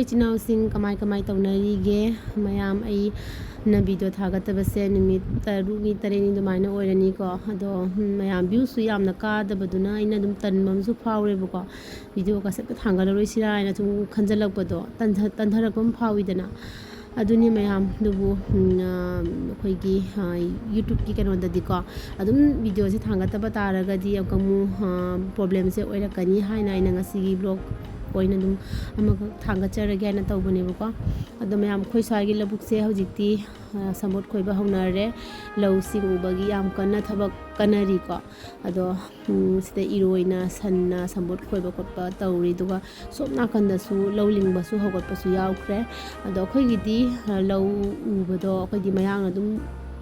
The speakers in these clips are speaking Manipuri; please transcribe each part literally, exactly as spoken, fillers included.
ꯏꯆꯤꯟ ꯏꯅꯥꯎꯁꯤꯡ ꯀꯃꯥꯏ ꯀꯃꯥꯏ ꯇꯧꯅꯔꯤꯒꯦ? ꯃꯌꯥꯝ ꯑꯩꯅ ꯚꯤꯗꯤꯑꯣ ꯊꯥꯒꯠꯇꯕꯁꯦ ꯅꯨꯃꯤꯠ ꯇꯔꯨꯛꯅꯤ ꯇꯔꯦꯠꯅꯤ ꯑꯗꯨꯃꯥꯏꯅ ꯑꯣꯏꯔꯅꯤꯀꯣ꯫ ꯑꯗꯣ, ꯎꯝ, ꯃꯌꯥꯝ ꯚ꯭ꯌꯨꯁꯨ ꯌꯥꯝꯅ ꯀꯥꯗꯕꯗꯨꯅ ꯑꯩꯅ ꯑꯗꯨꯝ ꯇꯟꯕ ꯑꯃꯁꯨ ꯐꯥꯎꯔꯦꯕꯀꯣ꯫ ꯚꯤꯗꯤꯑꯣꯒꯁꯦ ꯑꯝꯇ ꯊꯥꯡꯒꯠꯂꯔꯣꯏꯁꯤꯔꯥ ꯍꯥꯏꯅ ꯁꯨꯝ ꯈꯟꯖꯜꯂꯛꯄꯗꯣ, ꯇꯟꯊ-, ꯇꯟꯊꯔꯛꯄ ꯑꯃ ꯐꯥꯎꯋꯤꯗꯅ꯫ ꯑꯗꯨꯅꯤ ꯃꯌꯥꯝ, ꯑꯗꯨꯕꯨ, ꯎꯝ, ꯑ, ꯑꯩꯈꯣꯏꯒꯤ, ꯑ, YouTubeꯀꯤ ꯀꯩꯅꯣꯗꯗꯤꯀꯣ, ꯑꯗꯨꯝ ꯚꯤꯗꯤꯑꯣꯁꯦ ꯊꯥꯡꯒꯠꯇꯕ ꯇꯥꯔꯒꯗꯤ ꯑꯃꯨꯛ, ꯑ, ꯄ꯭ꯔꯣꯕ꯭ꯂꯦꯝꯁꯦ ꯑꯣꯏꯔꯛꯀꯅꯤ ꯍꯥꯏꯅ ꯑꯩꯅ ꯉꯁꯤꯒꯤ ꯕ꯭ꯂꯣꯒ ꯑꯣꯏꯅ ꯑꯗꯨꯝ ꯑꯃꯈꯛ ꯊꯥꯡꯒꯠꯆꯔꯒꯦ ꯍꯥꯏꯅ ꯇꯧꯕꯅꯦꯕꯀꯣ꯫ ꯑꯗꯣ ꯃꯌꯥꯝ, ꯑꯩꯈꯣꯏ ꯁ꯭ꯋꯥꯏꯒꯤ ꯂꯧꯕꯨꯛꯁꯦ ꯍꯧꯖꯤꯛꯇꯤ, ꯑ, ꯁꯝꯄꯣꯠ ꯈꯣꯏꯕ ꯍꯧꯅꯔꯦ꯫ ꯂꯧꯁꯤꯡ ꯎꯕꯒꯤ ꯌꯥꯝ ꯀꯟꯅ ꯊꯕꯛ ꯀꯟꯅꯔꯤꯀꯣ꯫ ꯑꯗꯣ, ꯎꯝ, ꯁꯤꯗ ꯏꯔꯣꯏꯅ, ꯁꯟꯅ ꯁꯝꯄꯣꯠ ꯈꯣꯏꯕ ꯈꯣꯠꯄ ꯇꯧꯔꯤ꯫ ꯑꯗꯨꯒ ꯁꯣꯝ ꯅꯥꯀꯟꯗꯁꯨ ꯂꯧ ꯂꯤꯡꯕꯁꯨ ꯍꯧꯒꯠꯄꯁꯨ ꯌꯥꯎꯈ꯭ꯔꯦ꯫ ꯑꯗꯣ ꯑꯩꯈꯣꯏꯒꯤꯗꯤ, ꯑ, ꯂꯧ ꯎꯕꯗꯣ ꯑꯩꯈꯣꯏꯗꯤ ꯃꯌꯥꯡꯅ ꯑꯗꯨꯝ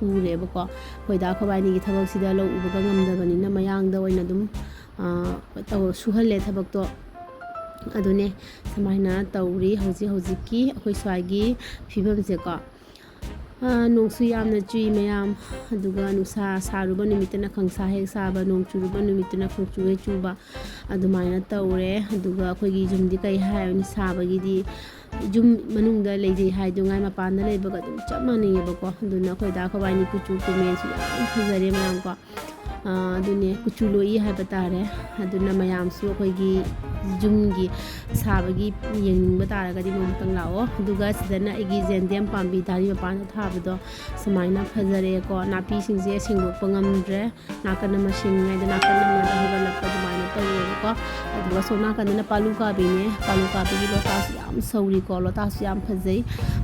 ꯎꯔꯦꯕꯀꯣ꯫ ꯑꯩꯈꯣꯏꯗ ꯑꯩꯈꯣꯏꯕꯥꯏꯅꯤꯒꯤ ꯊꯕꯛꯁꯤꯗ ꯂꯧ ꯎꯕꯒ ꯉꯝꯗꯕꯅꯤꯅ ꯃꯌꯥꯡꯗ ꯑꯣꯏꯅ ꯑꯗꯨꯝ, ꯑ, ꯇꯧ-, ꯁꯨꯍꯜꯂꯦ ꯊꯕꯛꯇꯣ꯫ ꯑꯗꯨꯅꯦ ꯁꯨꯃꯥꯏꯅ ꯇꯧꯔꯤ ꯍꯧꯖꯤꯛ ꯍꯧꯖꯤꯛꯀꯤ ꯑꯩꯈꯣꯏ ꯁ꯭ꯋꯥꯏꯒꯤ ꯐꯤꯕꯝꯁꯦꯀꯣ꯫ ꯑ, ꯅꯣꯡꯁꯨ ꯌꯥꯝꯅ ꯆꯨꯏ ꯃꯌꯥꯝ, ꯑꯗꯨꯒ ꯅꯨꯡꯁꯥ ꯁꯥꯔꯨꯕ ꯅꯨꯃꯤꯠꯇꯅ ꯈꯪꯁꯥ ꯍꯦꯛ ꯁꯥꯕ, ꯅꯣꯡ ꯆꯨꯔꯨꯕ ꯅꯨꯃꯤꯠꯇꯅ ꯈꯪꯆꯨ ꯍꯦꯛ ꯆꯨꯕ, ꯑꯗꯨꯃꯥꯏꯅ ꯇꯧꯔꯦ꯫ ꯑꯗꯨꯒ ꯑꯩꯈꯣꯏꯒꯤ ꯌꯨꯝꯗꯤ ꯀꯩ ꯍꯥꯏꯔꯨꯅꯤ, ꯁꯥꯕꯒꯤꯗꯤ ꯌꯨꯝ ꯃꯅꯨꯡꯗ ꯂꯩꯖꯩ ꯍꯥꯏꯗꯨꯉꯥꯏ ꯃꯄꯥꯟꯗ ꯂꯩꯕꯒ ꯑꯗꯨꯝ ꯆꯞ ꯃꯥꯟꯅꯩꯌꯦꯕꯀꯣ꯫ ꯑꯗꯨꯅ ꯑꯩꯈꯣꯏꯗ ꯑꯩꯈꯣꯏꯕꯥꯏꯅꯤ ꯀꯨꯆꯨ ꯀꯨꯃꯦꯟꯁꯨ ꯌꯥꯝ ꯐꯖꯔꯦ ꯃꯌꯥꯝꯀꯣ꯫ ꯑ, ꯑꯗꯨꯅꯦ ꯀꯨꯆꯨ ꯂꯣꯛꯏ ꯍꯥꯏꯕ ꯇꯥꯔꯦ꯫ ꯑꯗꯨꯅ ꯃꯌꯥꯝꯁꯨ ꯑꯩꯈꯣꯏꯒꯤ ꯌꯨꯝꯒꯤ ꯁꯥꯕꯒꯤ ꯌꯦꯡꯅꯤꯡꯕ ꯇꯥꯔꯒꯗꯤ ꯅꯣꯡꯃꯇꯪ ꯂꯥꯛꯑꯣ꯫ ꯑꯗꯨꯒ ꯁꯤꯗꯅ ꯑꯩꯒꯤ ꯖꯦꯟꯗꯦꯝ ꯄꯥꯝꯕꯤ ꯗꯥꯔꯤ ꯃꯄꯥꯟꯗ ꯊꯥꯕꯗꯣ ꯁꯨꯃꯥꯏꯅ ꯐꯖꯔꯦꯀꯣ꯫ ꯅꯥꯄꯤꯁꯤꯡꯁꯦ ꯁꯦꯡꯗꯣꯛꯄ ꯉꯝꯗ꯭ꯔꯦ꯫ ꯅꯥꯀꯟ ꯑꯃ ꯁꯦꯡꯉꯤꯉꯩꯗ ꯅꯥꯀꯟ ꯑꯃꯗ ꯍꯧꯒꯠꯂꯛꯄ ꯑꯗꯨꯃꯥꯏꯅ ꯇꯧꯋꯦꯕꯀꯣ꯫ ꯑꯗꯨꯒ ꯁꯣꯝ ꯅꯥꯀꯟꯗꯅ ꯄꯥꯂꯨ ꯀꯥꯕꯤꯅꯦ꯫ ꯄꯥꯂꯨ ꯀꯥꯕꯤꯒꯤ ꯂꯣꯇꯥꯁꯨ ꯌꯥꯝ ꯁꯧꯔꯤꯀꯣ꯫ ꯂꯣꯇꯥꯁꯨ ꯌꯥꯝ ꯐꯖꯩ꯫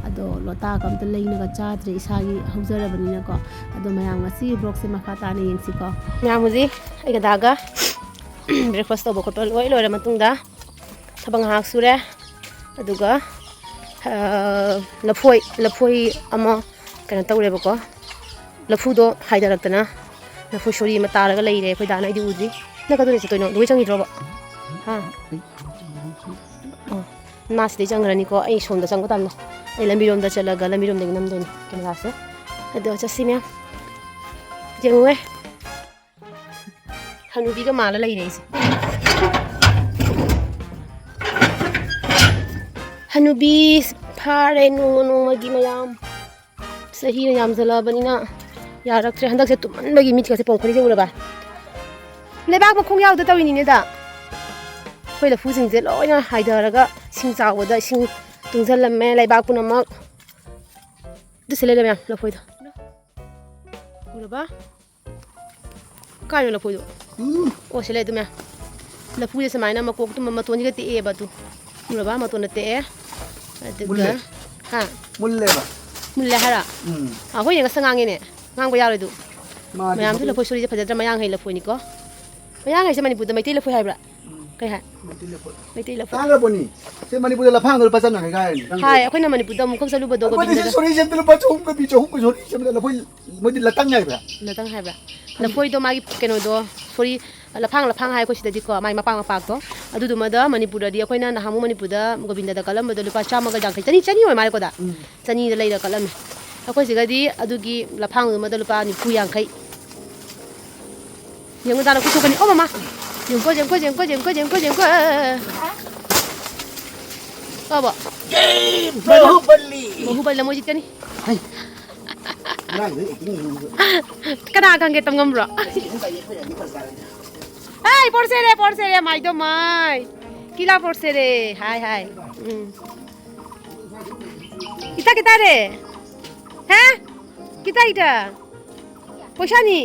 ꯑꯗꯣ ꯂꯣꯇꯥꯒ ꯑꯝꯇ ꯂꯩꯅꯒ ꯆꯥꯗ꯭ꯔꯦ ꯏꯁꯥꯒꯤ ꯍꯧꯖꯔꯕꯅꯤꯅꯀꯣ꯫ ꯑꯗꯣ ꯃꯌꯥꯝ ꯉꯁꯤꯒꯤ ꯕ꯭ꯂꯣꯒꯁꯦ ꯃꯈꯥ ꯇꯥꯅ ꯌꯦꯡꯁꯤꯀꯣ꯫ ꯃꯌꯥꯝ ꯍꯧꯖꯤꯛ ꯑꯩꯒ ꯗꯥꯒ ꯕ꯭ꯔꯦꯛꯐꯥꯁ ꯇꯧꯕ ꯈꯣꯠꯄ ꯂꯣꯏ ꯂꯣꯏꯔ ꯃꯇꯨꯡꯗ ꯊꯕꯛ ꯉꯥꯏꯍꯥꯛ ꯁꯨꯔꯦ꯫ ꯑꯗꯨꯒ, ꯑ, ꯂꯐꯣꯏ, ꯂꯐꯣꯏ ꯑꯃ ꯀꯩꯅꯣ ꯇꯧꯔꯦꯕꯀꯣ꯫ ꯂꯐꯨꯗꯣ ꯍꯥꯏꯗꯔꯛꯇꯅ ꯂꯐꯨ ꯁꯣꯔꯤ ꯑꯃ ꯇꯥꯔꯒ ꯂꯩꯔꯦ꯫ ꯑꯩꯈꯣꯏ ꯗꯥꯅ ꯑꯩꯗꯤ ꯎꯗ꯭ꯔꯤ꯫ ꯅꯪ ꯀꯗꯣꯝꯗ ꯆꯠꯇꯣꯏꯅꯣ? ꯂꯣꯏ ꯆꯪꯈꯤꯗ꯭ꯔꯣꯕ? ꯍꯥ? ꯑꯣ, ꯃꯥ ꯁꯤꯗꯩ ꯆꯪꯈ꯭ꯔꯅꯤꯀꯣ꯫ ꯑꯩ ꯁꯣꯝꯗ ꯆꯪꯕ ꯇꯥꯕꯅꯦ꯫ ꯑꯩ ꯂꯝꯕꯤꯔꯣꯝꯗ ꯆꯠꯂꯒ ꯂꯝꯕꯤꯔꯣꯝꯗꯒꯤ ꯅꯝꯗꯣꯏꯅꯦ ꯀꯦꯃꯦꯔꯥꯁꯦ꯫ ꯑꯗꯣ ꯆꯠꯁꯤ ꯃꯌꯥꯝ꯫ ꯌꯦꯡꯉꯨꯍꯦ꯫ ꯍꯅꯨꯕꯤꯒ ꯃꯥꯜꯂ ꯂꯩꯔꯦ ꯑꯩꯁꯦ꯫ ꯅꯨꯕꯤ ꯐꯥꯔꯦ ꯅꯣꯡꯃ ꯅꯣꯡꯃꯒꯤ ꯃꯌꯥꯝ꯫ ꯆꯍꯤꯅ ꯌꯥꯝꯖꯜꯂꯛꯑꯕꯅꯤꯅ ꯌꯥꯔꯛꯇ꯭ꯔꯦ꯫ ꯍꯟꯗꯛꯁꯦ ꯇꯨꯝꯃꯟꯕꯒꯤ ꯃꯤꯠꯀꯁꯦ ꯄꯣꯝꯈꯠꯂꯤꯁꯦ ꯎꯔꯕ? ꯂꯩꯕꯥꯛ ꯃꯈꯣꯡ ꯌꯥꯎꯗ ꯇꯧꯔꯤꯅꯤꯅꯦꯗ꯫ ꯑꯩꯈꯣꯏ ꯂꯐꯨꯁꯤꯡꯁꯦ ꯂꯣꯏꯅ ꯍꯥꯏꯊꯔꯒ ꯏꯁꯤꯡ ꯆꯥꯎꯕꯗ ꯏꯁꯤꯡ ꯇꯨꯡꯁꯤꯜꯂꯝꯃꯦ, ꯂꯩꯕꯥꯛ ꯄꯨꯝꯅꯃꯛ꯫ ꯑꯗꯨꯁꯨ ꯂꯩꯔꯦ ꯃꯌꯥꯝ ꯂꯐꯣꯏꯗꯣ꯫ ꯎꯔꯕ? ꯀꯥꯏꯅꯣ ꯂꯐꯣꯏꯗꯣ? ꯎꯝ꯫ ꯑꯣ, ꯁꯤ ꯂꯩ ꯑꯗꯨ ꯃꯌꯥꯝ꯫ ꯂꯐꯨꯁꯦ ꯁꯨꯃꯥꯏꯅ ꯃꯀꯣꯛꯇꯨꯃ ꯃꯇꯣꯟꯁꯤꯒ ꯇꯦꯛꯑꯦꯕ ꯑꯗꯨ꯫ ꯎꯔꯕ? ꯃꯇꯣꯟꯗ ꯇꯦꯛꯑꯦ꯫ ꯑꯗꯨꯒ ꯃꯨꯜꯂꯦ꯫ ꯍꯥ? ꯃꯨꯜꯂꯦꯕ꯫ ꯃꯨꯜꯂꯦ ꯍꯥꯏꯔꯣ? ꯎꯝ꯫ ꯑꯩꯈꯣꯏꯅ ꯉꯁꯪ ꯉꯥꯡꯉꯤꯅꯦ꯫ ꯉꯥꯡꯕ ꯌꯥꯔꯣꯏꯗꯨ꯫ ꯃꯥꯗꯤ ꯃꯌꯥꯝꯁꯨ ꯃꯈꯣꯏ ꯂꯐꯣꯏ ꯁꯣꯔꯤꯁꯦ ꯐꯖꯗ꯭ꯔꯥ? ꯃꯌꯥꯡꯍꯩ ꯂꯐꯣꯏꯅꯤꯀꯣ꯫ ꯃꯌꯥꯡꯍꯩꯁꯦ ꯃꯅꯤꯄꯨꯔꯗ ꯃꯩꯇꯩ ꯂꯐꯣꯏ ꯍꯥꯏꯕ꯭ꯔꯥ? ꯎꯝ꯫ ꯀꯩ ꯍꯥꯏ? ꯃꯩꯇꯩ ꯂꯐꯣꯏ꯫ ꯃꯩꯇꯩ ꯂꯐꯣꯏ꯫ ꯇꯥꯡꯈ꯭ꯔꯕꯣꯅꯤ꯫ ꯁꯤ ꯃꯅꯤꯄꯨꯔꯗ ꯂꯐꯥꯡꯗ ꯂꯨꯄꯥ ꯆꯥꯝ ꯌꯥꯡꯈꯩ ꯀꯥꯏꯔꯅꯤ꯫ ꯈꯪꯗꯦ꯫ ꯍꯥꯏ, ꯑꯩꯈꯣꯏꯅ ꯃꯅꯤꯄꯨꯔꯗ ꯑꯃꯨꯛꯈꯛ ꯆꯠꯂꯨꯕꯗꯣ ꯑꯩꯈꯣꯏꯗꯤ ꯁꯤ ꯒꯣꯕꯤꯟꯗꯗ꯫ ꯁꯣꯔꯤ ꯁꯦꯝꯗ ꯂꯨꯄꯥ ꯆꯍꯨꯝꯒ ꯄꯤ, ꯆꯍꯨꯝꯒ ꯁꯣꯔꯤ ꯁꯦꯝꯗ ꯂꯐꯣꯏ ꯃꯣꯏꯗꯤ ꯂꯇꯪ ꯍꯥꯏꯕ꯭ꯔꯥ? ꯂꯇꯪ ꯍꯥꯏꯕ꯭ꯔꯥ? ꯈꯪꯗꯦ꯫ ꯂꯐꯣꯏꯗꯣ ꯃꯥꯒꯤ ꯀꯩꯅꯣꯗꯣ ꯁꯣꯔꯤ ꯂꯐꯥꯡ ꯂꯐꯥꯡ ꯍꯥꯏ ꯑꯩꯈꯣꯏ ꯁꯤꯗꯗꯤꯀꯣ, ꯃꯥꯒꯤ ꯃꯄꯥꯛ ꯃꯄꯥꯛꯇꯣ꯫ ꯑꯗꯨꯗꯨꯃꯗ ꯃꯅꯤꯄꯨꯔꯗꯗꯤ ꯑꯩꯈꯣꯏꯅ ꯅꯍꯥꯟꯃꯨꯛ ꯃꯅꯤꯄꯨꯔꯗ ꯒꯣꯕꯤꯟꯗꯗ ꯀꯠꯂꯝꯕꯗꯣ ꯂꯨꯄꯥ ꯆꯥꯝꯃꯒ ꯌꯥꯡꯈꯩ, ꯆꯅꯤ, ꯆꯅꯤ ꯑꯣꯏ ꯃꯥꯜꯂꯦꯀꯣꯗ? ꯎꯝ꯫ ꯆꯅꯤꯗ ꯂꯩꯔ ꯀꯠꯂꯝꯃꯦ꯫ ꯑꯩꯈꯣꯏ ꯁꯤꯒꯗꯤ ꯑꯗꯨꯒꯤ ꯂꯐꯥꯡꯗꯨꯃꯗ ꯂꯨꯄꯥ ꯅꯤꯐꯨ ꯌꯥꯡꯈꯩ꯫ ꯌꯦꯡꯉꯨ ꯗꯥ, ꯂꯧꯊꯣꯛꯀꯅꯤ꯫ ꯑꯣ, ꯃꯃꯥ! ꯌꯦꯡꯉꯨꯀꯣ, ꯌꯦꯡꯉꯨꯀꯣ, ꯌꯦꯡꯉꯨꯀꯣ, ꯌꯦꯡꯉꯨꯀꯣ, ꯌꯦꯡꯉꯨꯀꯣ, ꯌꯦꯡꯉꯨꯀꯣ꯫ ꯑꯦ! ꯕꯥꯍꯨꯕꯂꯤ! ꯕꯥꯍꯨꯕꯂꯤ ꯂꯃꯣꯏ ꯆꯠꯀꯅꯤ꯫ ꯍꯩ! ꯑꯉꯥꯡꯗꯣ acting ꯌꯦꯡꯉꯨ꯫ ꯀꯅꯥ ꯈꯪꯒꯦ ꯇꯝ ꯉꯝꯕ꯭ꯔꯣ? ꯑꯩ ꯄꯣꯔꯁꯦꯔꯦ, ꯄꯣꯔꯁꯦꯔꯦ, ꯃꯥꯏꯗꯣ ꯃꯥꯏ꯫ ꯀꯤꯂꯥ ꯄꯣꯔꯁꯦꯔꯦ꯫ ꯍꯥꯏ, ꯍꯥꯏ꯫ ꯎꯝ꯫ ꯏꯇꯥ ꯀꯤꯇꯥꯔꯦ? ꯍꯥ? ꯀꯤꯇꯥ ꯏꯇꯥ? ꯄꯩꯁꯥꯅꯤ?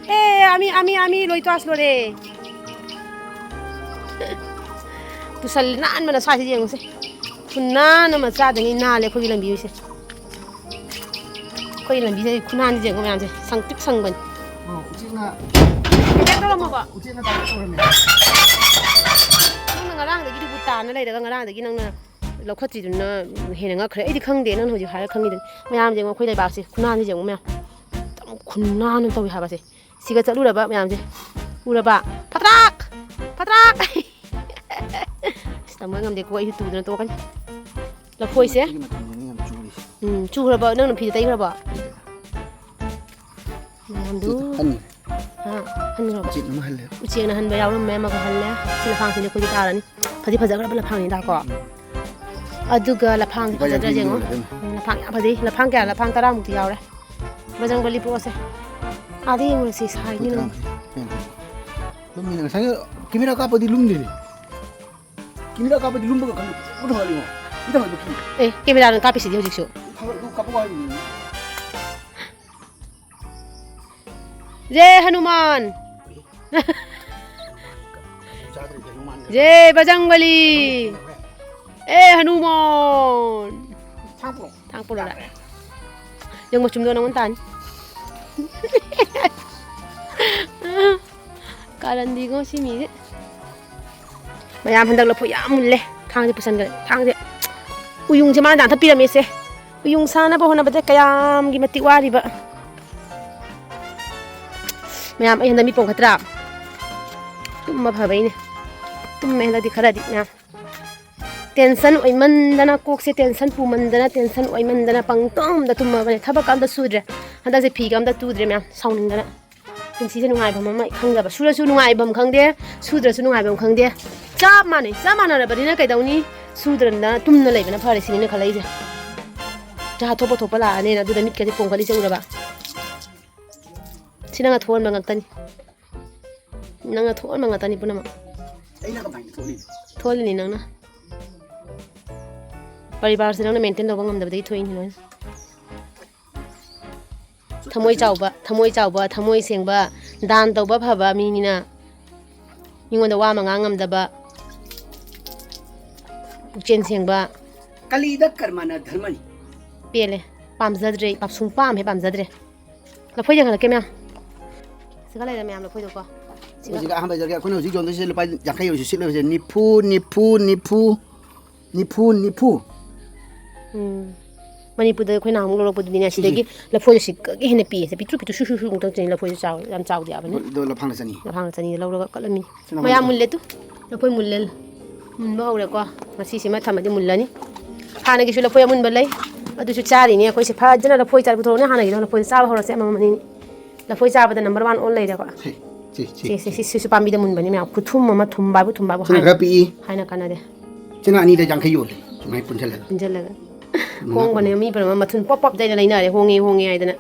ꯑꯦ, ꯑꯃꯤ, ꯑꯃꯤ, ꯑꯃꯤ ꯂꯣꯏ ꯇꯣ ꯑꯁ ꯂꯣꯔꯦ꯫ ꯇꯨꯁꯜ ꯅꯥꯟꯕꯅ ꯁ꯭ꯋꯥꯏꯁꯤ ꯌꯦꯡꯉꯨꯁꯦ꯫ ꯈꯨꯅꯥꯟ ꯑꯃ ꯆꯥꯗꯉꯩ ꯅꯥꯜꯂꯦ ꯑꯩꯈꯣꯏꯒꯤ ꯂꯝꯕꯤꯁꯦ꯫ ꯑꯩꯈꯣꯏꯒꯤ ꯂꯝꯕꯤꯁꯦ ꯈꯨꯅꯥꯟꯁꯦ ꯌꯦꯡꯉꯨ ꯃꯌꯥꯝꯁꯦ꯫ ꯁꯪ ꯇꯤꯛ ꯁꯪꯕꯅꯤ꯫ ꯑꯣ, ꯎꯆꯦꯛꯅ ꯀꯩꯅꯣ ꯇꯧꯔꯝꯃꯕꯣ? ꯎꯆꯦꯛꯅ ꯇꯥꯒꯦ ꯇꯧꯔꯝꯃꯦ꯫ ꯅꯪꯅ ꯉꯔꯥꯡꯗꯒꯤꯗꯤ ꯕꯨ ꯇꯥꯅ ꯂꯩꯔꯒ ꯉꯔꯥꯡꯗꯒꯤ ꯅꯪꯅ ꯂꯧꯈꯠꯇ꯭ꯔꯤꯗꯨꯅ ꯍꯦꯟꯅ ꯉꯛꯈ꯭ꯔꯦ꯫ ꯑꯩꯗꯤ ꯈꯪꯗꯦ, ꯅꯪꯅ ꯍꯧꯖꯤꯛ ꯍꯥꯏꯔ ꯈꯪꯉꯤꯗꯨꯅꯤ꯫ ꯃꯌꯥꯝ ꯌꯦꯡꯉꯣ, ꯑꯩꯈꯣꯏ ꯂꯩꯕꯥꯛꯁꯦ ꯈꯨꯅꯥꯟꯁꯦ ꯌꯦꯡꯉꯣ ꯃꯌꯥꯝ꯫ ꯌꯥꯝ ꯈꯨꯅꯥꯟ ꯑꯃ ꯇꯧꯏ ꯍꯥꯏꯕꯁꯦ꯫ ꯁꯤꯒ ꯆꯠꯂꯨꯔꯕ ꯃꯌꯥꯝꯁꯦ꯫ ꯎꯔꯕ? ꯐꯠꯇ꯭ꯔꯥꯛ! ꯐꯠꯇ꯭ꯔꯥꯛ! ꯑꯁ, ꯇꯝꯕ ꯉꯝꯗꯦꯀꯣ, ꯑꯩꯁꯨ ꯇꯨꯗꯅ ꯇꯣꯛꯀꯅꯤ꯫ ꯂꯐꯣꯏꯁꯦ꯫ ꯍꯧꯖꯤꯛꯀꯤ ꯃꯇꯝꯗꯅꯤ ꯌꯥꯝ ꯆꯨꯔꯤꯁꯦ꯫ ꯎꯝ, ꯆꯨꯈ꯭ꯔꯕ? ꯅꯪꯅ ꯐꯤꯗ ꯇꯩꯈ꯭ꯔꯕ? ꯃꯌꯥꯝꯗꯨ꯫ ꯍꯟꯈ꯭ꯔꯦ꯫ ꯍꯥ? ꯍꯟꯈ꯭ꯔꯕ? ꯎꯆꯦꯛ ꯑꯃ ꯍꯜꯂꯦ꯫ ꯎꯆꯦꯛꯅ ꯍꯟꯕ ꯌꯥꯎꯔꯝꯃꯦ, ꯑꯃꯒ ꯍꯜꯂꯦ꯫ ꯁꯤ ꯂꯐꯥꯡꯁꯤꯗꯤ ꯑꯩꯈꯣꯏꯒꯤ ꯇꯥꯔꯅꯤ꯫ ꯐꯗꯤ ꯐꯖꯈ꯭ꯔꯕ ꯂꯐꯥꯡꯅꯤꯗꯀꯣ꯫ ꯎꯝ꯫ ꯑꯗꯨꯒ ꯂꯐꯥꯡ ꯂꯨꯄꯥ ꯐꯖꯗ꯭ꯔꯥ ꯌꯥꯡꯈꯩ ꯌꯦꯡꯉꯣ꯫ ꯄꯤꯕ ꯂꯩꯔꯝꯒꯅꯤ꯫ ꯎꯝ, ꯂꯐꯥꯡ ꯌꯥꯝ ꯐꯖꯩ꯫ ꯂꯐꯥꯡ ꯀꯌꯥ? ꯂꯐꯥꯡ ꯇꯔꯥꯃꯨꯛꯇꯤ ꯌꯥꯎꯔꯦ꯫ ꯕꯖꯔꯪꯕꯂꯤ ꯄꯨꯔꯛꯑꯣꯁꯦ꯫ ꯑꯥꯗ ꯌꯦꯡꯉꯨꯔꯁꯤ, ꯁꯥꯏꯅꯤ ꯅꯪ꯫ ꯇꯔꯥꯃꯨꯛ꯫ ꯂꯨꯝꯃꯤꯅ ꯉꯁꯥꯏꯒꯤ ꯀꯦꯃꯦꯔꯥ ꯀꯥꯞꯄꯗꯤ ꯂꯨꯝꯗꯦꯅꯦ꯫ ꯀꯦꯃꯦꯔꯥ ꯀꯥꯞꯄꯗꯤ ꯂꯨꯝꯕꯒ ꯈꯪꯗꯦ꯫ ꯐꯖꯅ ꯊꯥꯒꯠꯂꯤꯉꯣ꯫ ꯏ ꯊꯥꯒꯠꯄ ꯀꯤ꯫ ꯑꯦ, ꯀꯦꯃꯦꯔꯥꯅ ꯀꯥꯞꯄꯤꯁꯤꯗꯤ ꯍꯧꯖꯤꯛꯁꯨ꯫ ꯊꯥꯒꯠꯂꯨ, ꯀꯥꯞꯄꯛꯑꯣ ꯍꯥꯏꯕꯅꯤ꯫ ꯖꯦ ꯍꯅꯨꯃꯥꯟ꯫ ꯆꯥꯗ꯭ꯔꯗꯤ ꯍꯅꯨꯃꯥꯟꯒ ꯖꯦ ꯕꯖꯔꯪꯕꯂꯤ꯫ ꯑꯦ ꯍꯅꯨꯃꯥꯟ꯫ ꯊꯥꯡ ꯄꯨꯔꯛꯑꯣ꯫ ꯊꯥꯡ ꯄꯨꯔꯛꯑꯣꯔꯥ? ꯌꯦꯡ ꯃꯆꯨꯝꯗꯣ ꯅꯪꯉꯣꯟ ꯇꯥꯅꯤ꯫ ꯀꯥꯔꯟꯗꯤꯉꯣ ꯁꯤ ꯃꯤꯁꯦ꯫ ꯃꯌꯥꯝ ꯍꯟꯗꯛ ꯂꯐꯣꯏ ꯌꯥꯝ ꯃꯨꯜꯂꯦ꯫ ꯊꯥꯡꯁꯦ ꯄꯨꯁꯟꯈ꯭ꯔꯦ꯫ ꯊꯥꯡꯁꯦ ꯎꯌꯨꯡꯁꯦ ꯃꯥꯅ ꯗꯥꯟꯊꯠꯄꯤꯔꯝꯃꯦꯁꯦ꯫ ꯎꯌꯨꯡ ꯁꯥꯅꯕ ꯍꯣꯠꯅꯕꯗ ꯀꯌꯥꯝꯒꯤ ꯃꯇꯤꯛ ꯋꯥꯔꯤꯕ꯫ ꯃꯌꯥꯝ ꯑꯩ ꯍꯟꯗꯛ ꯃꯤ ꯄꯣꯝꯈꯠꯇ꯭ꯔꯥ? ꯇꯨꯝꯕ ꯐꯕꯩꯅꯦ꯫ ꯇꯨꯝꯃꯦ ꯍꯟꯗꯛꯇꯤ ꯈꯔꯗꯤ ꯃꯌꯥꯝ꯫ ꯇꯦꯟꯁꯟ ꯑꯣꯏꯃꯟꯗꯅ, ꯀꯣꯛꯁꯦ ꯇꯦꯟꯁꯟ ꯄꯨꯃꯟꯗꯅ, ꯇꯦꯟꯁꯟ ꯑꯣꯏꯃꯟꯗꯅ ꯄꯪꯇꯨꯝꯗ ꯇꯨꯝꯃꯕꯅꯦ꯫ ꯊꯕꯛꯀ ꯑꯝꯇ ꯁꯨꯗ꯭ꯔꯦ꯫ ꯍꯟꯗꯛꯁꯦ ꯐꯤꯒ ꯑꯝꯇ ꯇꯨꯗ꯭ꯔꯦ ꯃꯌꯥꯝ, ꯁꯥꯎꯅꯤꯡꯗꯅ꯫ ꯄꯨꯟꯁꯤꯁꯦ ꯅꯨꯡꯉꯥꯏꯐꯝ ꯑꯃ ꯈꯪꯗꯕ꯫ ꯁꯨꯔꯁꯨ ꯅꯨꯡꯉꯥꯏꯐꯝ ꯈꯪꯗꯦ, ꯁꯨꯗ꯭ꯔꯁꯨ ꯅꯨꯡꯉꯥꯏꯐꯝ ꯈꯪꯗꯦ꯫ ꯆꯞ ꯃꯥꯟꯅꯩ꯫ ꯆꯞ ꯃꯥꯟꯅꯔꯕꯅꯤꯅ ꯀꯩꯗꯧꯅꯤ? ꯁꯨꯗ꯭ꯔꯅ ꯇꯨꯝꯅ ꯂꯩꯕꯅ ꯐꯔꯦ ꯁꯤꯅꯤꯅ ꯈꯜꯂꯛꯏꯁꯦ꯫ ꯆꯥ ꯊꯣꯛꯄ ꯊꯣꯛꯄ ꯂꯥꯛꯑꯅꯦꯅ ꯑꯗꯨꯗ ꯃꯤꯠꯀꯁꯦ ꯄꯣꯝꯈꯠꯂꯤꯁꯦ ꯎꯔꯕ? ꯁꯤ ꯅꯪꯅ ꯊꯣꯛꯍꯟꯕ ꯉꯥꯛꯇꯅꯤ꯫ ꯅꯪꯅ ꯊꯣꯛꯍꯟꯕ ꯉꯥꯛꯇꯅꯤ ꯄꯨꯝꯅꯃꯛ꯫ ꯑꯩꯅ ꯀꯃꯥꯏꯅ ꯊꯣꯛꯍꯜꯂꯤꯅꯣ? ꯊꯣꯛꯍꯜꯂꯤꯅꯤ ꯅꯪꯅ꯫ ꯄꯔꯤꯕꯥꯔꯁꯦ ꯅꯪꯅ ꯃꯦꯟꯇꯦꯟ ꯇꯧꯕ ꯉꯝꯗꯕꯗꯒꯤ ꯊꯣꯛꯏꯅꯤ ꯂꯣꯏꯅ꯫ ꯊꯃꯣꯏ ꯆꯥꯎꯕ, ꯊꯃꯣꯏ ꯆꯥꯎꯕ, ꯊꯃꯣꯏ ꯁꯦꯡꯕ, ꯗꯥꯟ ꯇꯧꯕ ꯐꯕ ꯃꯤꯅꯤꯅ꯫ ꯃꯤꯉꯣꯟꯗ ꯋꯥ ꯑꯃ ꯉꯥꯡ ꯉꯝꯗꯕ, ꯄꯨꯛꯆꯦꯜ ꯁꯦꯡꯕ꯫ ꯀꯂꯤꯗ ꯀꯔꯃꯅ ꯙꯔꯃꯅꯤ꯫ ꯄꯦꯜꯂꯦ꯫ ꯄꯥꯝꯖꯗ꯭ꯔꯦ꯫ ꯄꯥꯝ-, ꯁꯨꯡꯄꯥꯝ ꯍꯦꯛ ꯄꯥꯝꯖꯗ꯭ꯔꯦ꯫ ꯂꯐꯣꯏ ꯌꯦꯡꯍꯜꯂꯛꯀꯦ ꯃꯌꯥꯝ꯫ ꯁꯤꯒ ꯂꯩꯔꯦ ꯃꯌꯥꯝ ꯂꯐꯣꯏꯗꯣꯀꯣ꯫ ꯁꯤꯒ꯫ ꯍꯧꯖꯤꯛ ꯑꯍꯥꯟꯕ ꯖꯒꯥ ꯑꯩꯈꯣꯏꯅ ꯍꯧꯖꯤꯛ ꯌꯣꯟꯗꯣꯏꯁꯦ ꯂꯨꯄꯥ ꯌꯥꯡꯈꯩ ꯑꯣꯏꯔꯁꯨ ꯁꯤꯠꯂꯣꯏꯁꯦ꯫ ꯅꯤꯐꯨ, ꯅꯤꯐꯨ, ꯅꯤꯐꯨ, ꯅꯤꯐꯨ, ꯅꯤꯐꯨ꯫ ꯎꯝ꯫ ꯃꯅꯤꯄꯨꯔꯗ ꯑꯩꯈꯣꯏ ꯅꯍꯥꯟꯃꯨꯛ ꯂꯧꯔꯛꯄꯗꯨꯗꯤꯅꯦ, ꯁꯤꯗꯒꯤ ꯁꯤꯁꯦ꯫ ꯂꯐꯣꯏꯁꯦ ꯁꯤꯛꯀꯒꯤ ꯍꯦꯟꯅ ꯄꯤꯛꯑꯦ꯫ ꯁꯦ ꯄꯤꯛꯇ꯭ꯔꯨ ꯄꯤꯛꯇ꯭ꯔꯨ ꯁꯨ ꯁꯨ ꯁꯨ ꯑꯃꯨꯛꯇꯪ ꯆꯦꯟꯖꯩ꯫ ꯂꯐꯣꯏꯁꯦ ꯆꯥꯎ-, ꯌꯥꯝ ꯆꯥꯎꯗꯦ ꯍꯥꯏꯕꯅꯤ꯫ ꯑꯗꯣ ꯂꯐꯥꯡꯅ ꯆꯅꯤ꯫ ꯂꯐꯥꯡꯅ ꯆꯅꯤꯗ ꯂꯧꯔꯒ ꯀꯠꯂꯝꯃꯤꯅꯤ꯫ ꯁꯤ ꯂꯐꯥꯡꯅ ꯃꯌꯥꯝ ꯆꯅꯤ꯫ ꯃꯨꯜꯂꯦ ꯇꯨ꯫ ꯂꯐꯣꯏ ꯃꯨꯜꯂꯦ꯫ ꯃꯨꯟꯕ ꯍꯧꯔꯦꯀꯣ꯫ ꯉꯁꯤꯁꯤꯃ ꯊꯝꯃꯗꯤ ꯃꯨꯜꯂꯅꯤ꯫ ꯍꯥꯟꯅꯒꯤꯁꯨ ꯂꯐꯣꯏ ꯑꯃꯨꯟꯕ ꯂꯩ꯫ ꯑꯗꯨꯁꯨ ꯆꯥꯔꯤꯅꯦ ꯑꯩꯈꯣꯏꯁꯦ꯫ ꯐꯖꯅ ꯂꯐꯣꯏ ꯆꯥꯔ ꯄꯨꯊꯣꯔꯛꯎꯅꯦ꯫ ꯍꯥꯟꯅꯒꯤꯗꯣ ꯂꯐꯣꯏꯁꯦ ꯆꯥꯕ ꯍꯧꯔꯁꯦ ꯑꯃꯃꯝ ꯑꯅꯤꯅꯤ꯫ ꯂꯐꯣꯏ ꯆꯥꯕꯗ number one ꯑꯣꯜ ꯂꯩꯔꯦꯀꯣ꯫ ꯁꯤ, ꯁꯤ, ꯁꯤ, ꯁꯤ, ꯁꯤ꯫ ꯁꯤꯁꯨ ꯄꯥꯝꯕꯤꯗ ꯃꯨꯟꯕꯅꯤ ꯃꯌꯥꯝ꯫ ꯈꯨꯊꯨꯝ ꯑꯃ ꯊꯨꯝꯕ ꯍꯥꯏꯕꯨ ꯊꯨꯝꯕ ꯍꯥꯏꯕꯨ ꯁꯤꯅ ꯍꯥꯏꯅ-, ꯈꯔ ꯄꯤꯛꯏ꯫ ꯍꯥꯏꯅ ꯀꯥꯟꯅꯗꯦ꯫ ꯁꯤꯅ ꯑꯅꯤꯗ ꯌꯥꯡꯈꯩ ꯌꯣꯜꯂꯦ꯫ ꯁꯨꯃꯥꯏꯅ ꯄꯨꯟꯁꯤꯜꯂꯒ꯫ ꯄꯨꯟꯁꯤꯜꯂꯒ꯫ ꯍꯣꯡꯕꯅꯦ, ꯃꯤ ꯄꯨꯝꯅꯃꯛ ꯃꯊꯨꯟ ꯄꯣꯞ ꯄꯣꯞ ꯇꯩꯅ ꯂꯩꯅꯔꯦ, ꯍꯣꯡꯉꯦ ꯍꯣꯡꯉꯦ ꯍꯥꯏꯗꯅ꯫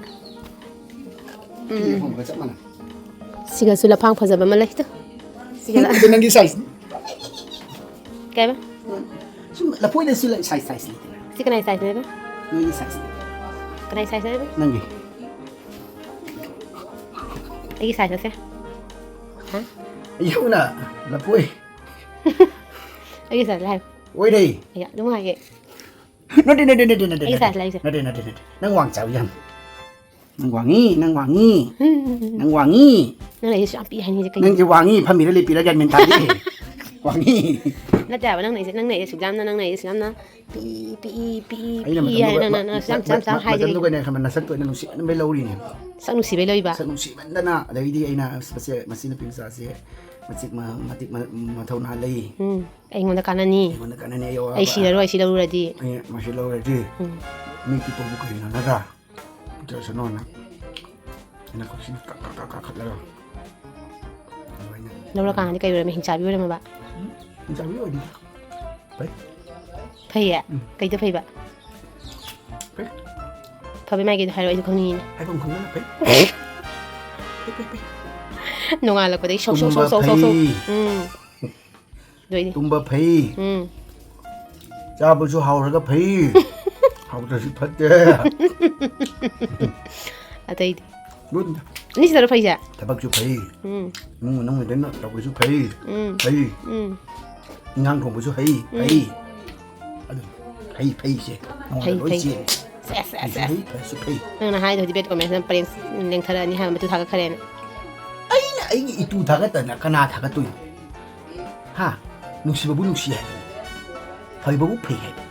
ꯐꯤ ꯍꯣꯡꯕꯒ ꯆꯞ ꯃꯥꯟꯅꯩ꯫ ꯁꯤꯒꯁꯨ ꯂꯐꯥꯡ ꯐꯖꯕ ꯑꯃ ꯂꯩ꯫ ꯇꯨ꯫ ꯁꯤꯒ ꯂ- ꯑꯗꯨ ꯅꯪꯒꯤ ꯁꯥꯏꯖꯅꯤ꯫ ꯀꯩ ꯍꯥꯏꯕ? ꯁꯨꯝ ꯂꯐꯣꯏꯗꯁꯨ ꯂꯩ, ꯁꯥꯏꯖ ꯁꯥꯏꯖ ꯂꯩꯗꯅ꯫ ꯁꯤ ꯀꯅꯥꯏ ꯁꯥꯏꯖꯅꯦꯕ? ꯅꯣꯏꯒꯤ ꯁꯥꯏꯖꯅꯤ꯫ ꯀꯅꯥꯏ ꯁꯥꯏꯖꯅꯦꯕ? ꯅꯪꯒꯤ꯫ ꯑꯩꯒꯤ ꯁꯥꯏꯖ ꯑꯁꯦ꯫ ꯍꯥ? ꯑꯌꯨꯛꯅ ꯂꯐꯣꯏ꯫ ꯑꯩꯒꯤ ꯁꯥꯏꯖ ꯍꯥꯏ꯫ ꯑꯣꯏꯔꯦ꯫ ꯑꯩ ꯑꯗꯨꯝ ꯍꯥꯏꯒꯦ꯫ ꯅꯠꯇꯦ, ꯅꯠꯇꯦ, ꯅꯠꯇꯦ, ꯅꯠꯇꯦ, ꯑꯩ ꯅꯠꯇꯦ꯫ ꯁꯥꯏꯖ ꯂꯩꯁꯦ꯫ ꯅꯠꯇꯦ, ꯅꯠꯇꯦ, ꯅꯠꯇꯦ꯫ ꯅꯪ ꯋꯥꯡ ꯆꯥꯎ ꯌꯥꯝ꯫ ꯅꯪ ꯋꯥꯡꯉꯤ, ꯅꯪ ꯋꯥꯡꯉꯤ꯫ ꯅꯪ ꯋꯥꯡꯉꯤ꯫ ꯅꯪ ꯂꯩꯁꯦ ꯌꯥꯝ ꯄꯤꯛꯑꯦ ꯍꯥꯏꯅꯤꯁꯦ ꯀꯩꯅꯣ? ꯅꯪꯁꯦ ꯋꯥꯡꯉꯤ, ꯐꯝꯃꯤꯔ ꯂꯦꯞꯄꯤꯔ ꯒ꯭ꯌꯥꯟ ꯃꯦꯟ ꯇꯥꯗꯦ꯫ ꯋꯥꯡꯉꯤ꯫ ꯅꯠꯇꯦ ꯍꯥꯏꯕ, ꯅꯪ ꯂꯩꯁꯦ, ꯅꯪ ꯂꯩꯁꯦ ꯁꯨꯛ ꯌꯥꯝꯅ, ꯅꯪ ꯂꯩꯁꯦ ꯁꯨꯛ ꯌꯥꯝꯅ ꯄꯤꯛꯏ, ꯄꯤꯛꯏ, ꯄꯤꯛꯏ, ꯑꯩꯅ ꯄꯤꯛꯏ ꯍꯥꯏ, ꯃꯇꯝꯗꯨꯒ ꯅꯪ, ꯅꯪ, ꯅꯪ ꯁꯨꯛ ꯌꯥꯝ, ꯁꯨꯛ ꯌꯥꯝ, ꯁꯨꯛ ꯌꯥꯝ ꯍꯥꯏꯗꯦ꯫ ꯃꯇꯝꯗꯨꯒꯅꯦ ꯈꯟꯕ ꯅꯁꯛꯇꯣ ꯑꯩꯅ ꯅꯨꯡꯁꯤꯃꯟꯕꯩ ꯂꯧꯔꯤꯅꯦ꯫ ꯁꯛ ꯅꯨꯡꯁꯤꯕꯩ ꯂꯧꯏꯕ꯫ ꯁꯛ ꯅꯨꯡꯁꯤꯃꯟꯗꯅ꯫ ꯑꯗꯩꯗꯤ ꯑꯩꯅ ꯑꯁ ꯃꯁꯤ, ꯃꯁꯤ ꯅꯨꯄꯤ ꯃꯆꯥꯁꯦ ꯃꯆꯤꯛ ꯃ-, ꯃꯇꯤꯛ ꯃ-, ꯃꯊꯧꯅꯥ ꯂꯩ꯫ ꯎꯝ, ꯑꯩꯉꯣꯟꯗ ꯀꯥꯟꯅꯅꯤ꯫ ꯑꯩꯉꯣꯟꯗ ꯀꯥꯟꯅꯅꯤ, ꯑꯩ ꯑꯋꯥꯕ ꯑꯩ ꯁꯤꯔꯔꯣꯏ, ꯁꯤ ꯂꯧꯔꯨꯔꯗꯤ꯫ ꯑꯩ ꯃꯁꯤ ꯂꯧꯔꯗꯤ ꯎꯝ꯫ ꯃꯤ ꯄꯤꯛꯄꯕꯨ ꯀꯔꯤꯅꯣ ꯅꯠꯇ꯭ꯔꯥ? ꯄꯤꯛꯆꯔꯁꯅꯣꯅ ꯑꯩꯅ ꯀꯛꯁꯤꯅ ꯀꯛ, ꯀꯛ, ꯀꯛ, ꯀꯥꯈꯠꯂꯒ ꯑꯗꯨꯃꯥꯏꯅ ꯂꯧꯔꯀꯥꯟꯗꯗꯤ ꯀꯩ ꯑꯣꯏꯔꯝꯃꯦ? ꯍꯤꯡꯆꯥꯕꯤ ꯑꯣꯏꯔꯝꯃꯕ? ꯍꯤꯡꯆꯥꯕꯤ ꯑꯣꯏꯗꯤ ꯐꯩ꯫ ꯐꯩꯌꯦ? ꯎꯝ꯫ ꯀꯩꯗ ꯐꯩꯕ? ꯐꯩ꯫ ꯐꯕꯩ ꯃꯥꯏꯀꯩꯗꯣ ꯍꯥꯏꯔꯣ, ꯑꯩꯁꯨ ꯈꯪꯅꯤꯡꯉꯤꯅꯦ꯫ ꯍꯥꯏꯐꯝ ꯈꯪꯗꯅ ꯐꯩ꯫ ꯐꯩ, ꯐꯩ, ꯐꯩ꯫ ꯅꯣꯡꯉꯥꯜꯂꯛꯄꯗꯒꯤ ꯁꯣꯛ, ꯁꯣꯛ, ꯁꯣꯛ, ꯇꯨꯝꯕ ꯁꯣꯛ, ꯁꯣꯛ, ꯁꯣꯛ꯫ ꯐꯩ꯫ ꯎꯝ꯫ ꯑꯗꯨꯏꯗꯤ꯫ ꯇꯨꯝꯕ ꯐꯩ꯫ ꯎꯝ꯫ ꯆꯥꯕꯁꯨ ꯍꯥꯎꯔꯒ ꯐꯩ꯫ ꯍꯥꯎꯇ꯭ꯔꯁꯨ ꯐꯠꯇꯦ꯫ ꯑꯇꯩꯗꯤ꯫ ꯂꯣꯏꯅ ꯑꯅꯤꯁꯤꯗꯔꯣ ꯐꯩꯁꯦ? ꯊꯕꯛꯁꯨ ꯐꯩ꯫ ꯎꯝ꯫ ꯏꯃꯨꯡ ꯃꯅꯨꯡ ꯃꯦꯟꯇꯦꯟ ꯇꯧꯕꯁꯨ ꯐꯩ꯫ ꯎꯝ꯫ ꯐꯩ꯫ ꯎꯝ꯫ ꯏꯟꯖꯥꯡ ꯊꯣꯡꯕꯁꯨ ꯍꯩ꯫ ꯎꯝ꯫ ꯐꯩ꯫ ꯑꯗꯨ ꯐꯩ, ꯐꯩꯁꯦ꯫ ꯅꯉꯣꯟꯗ ꯐꯩ, ꯂꯣꯏ ꯐꯩ꯫ ꯆꯦꯜꯂꯦ꯫ ꯁꯦꯁ, ꯁꯦꯁ, ꯐꯩꯁꯨ ꯁꯦꯁ꯫ ꯍꯩ, ꯐꯁꯨ ꯐꯩ꯫ ꯅꯪꯅ ꯍꯥꯏꯗꯣ ꯍꯧꯖꯤꯛ bad comment ꯁꯤꯅ ꯄꯔꯦꯡ ꯂꯦꯡꯊꯔꯛꯑꯅꯤ ꯍꯥꯏꯕ, ꯃꯇꯨ ꯊꯥꯒꯠꯈ꯭ꯔꯦꯅ꯫ ꯑꯩꯅ ꯑꯩꯒꯤ ꯏꯇꯨ ꯊꯥꯒꯠꯇꯅ ꯀꯅꯥ ꯊꯥꯒꯠꯇꯣꯏꯅꯣ? ꯍꯥ? ꯅꯨꯡꯁꯤꯕꯕꯨ ꯅꯨꯡꯁꯤ ꯍꯥꯏꯕ꯫ ꯐꯕꯕꯨ ꯐꯩ ꯍꯥꯏꯕ꯫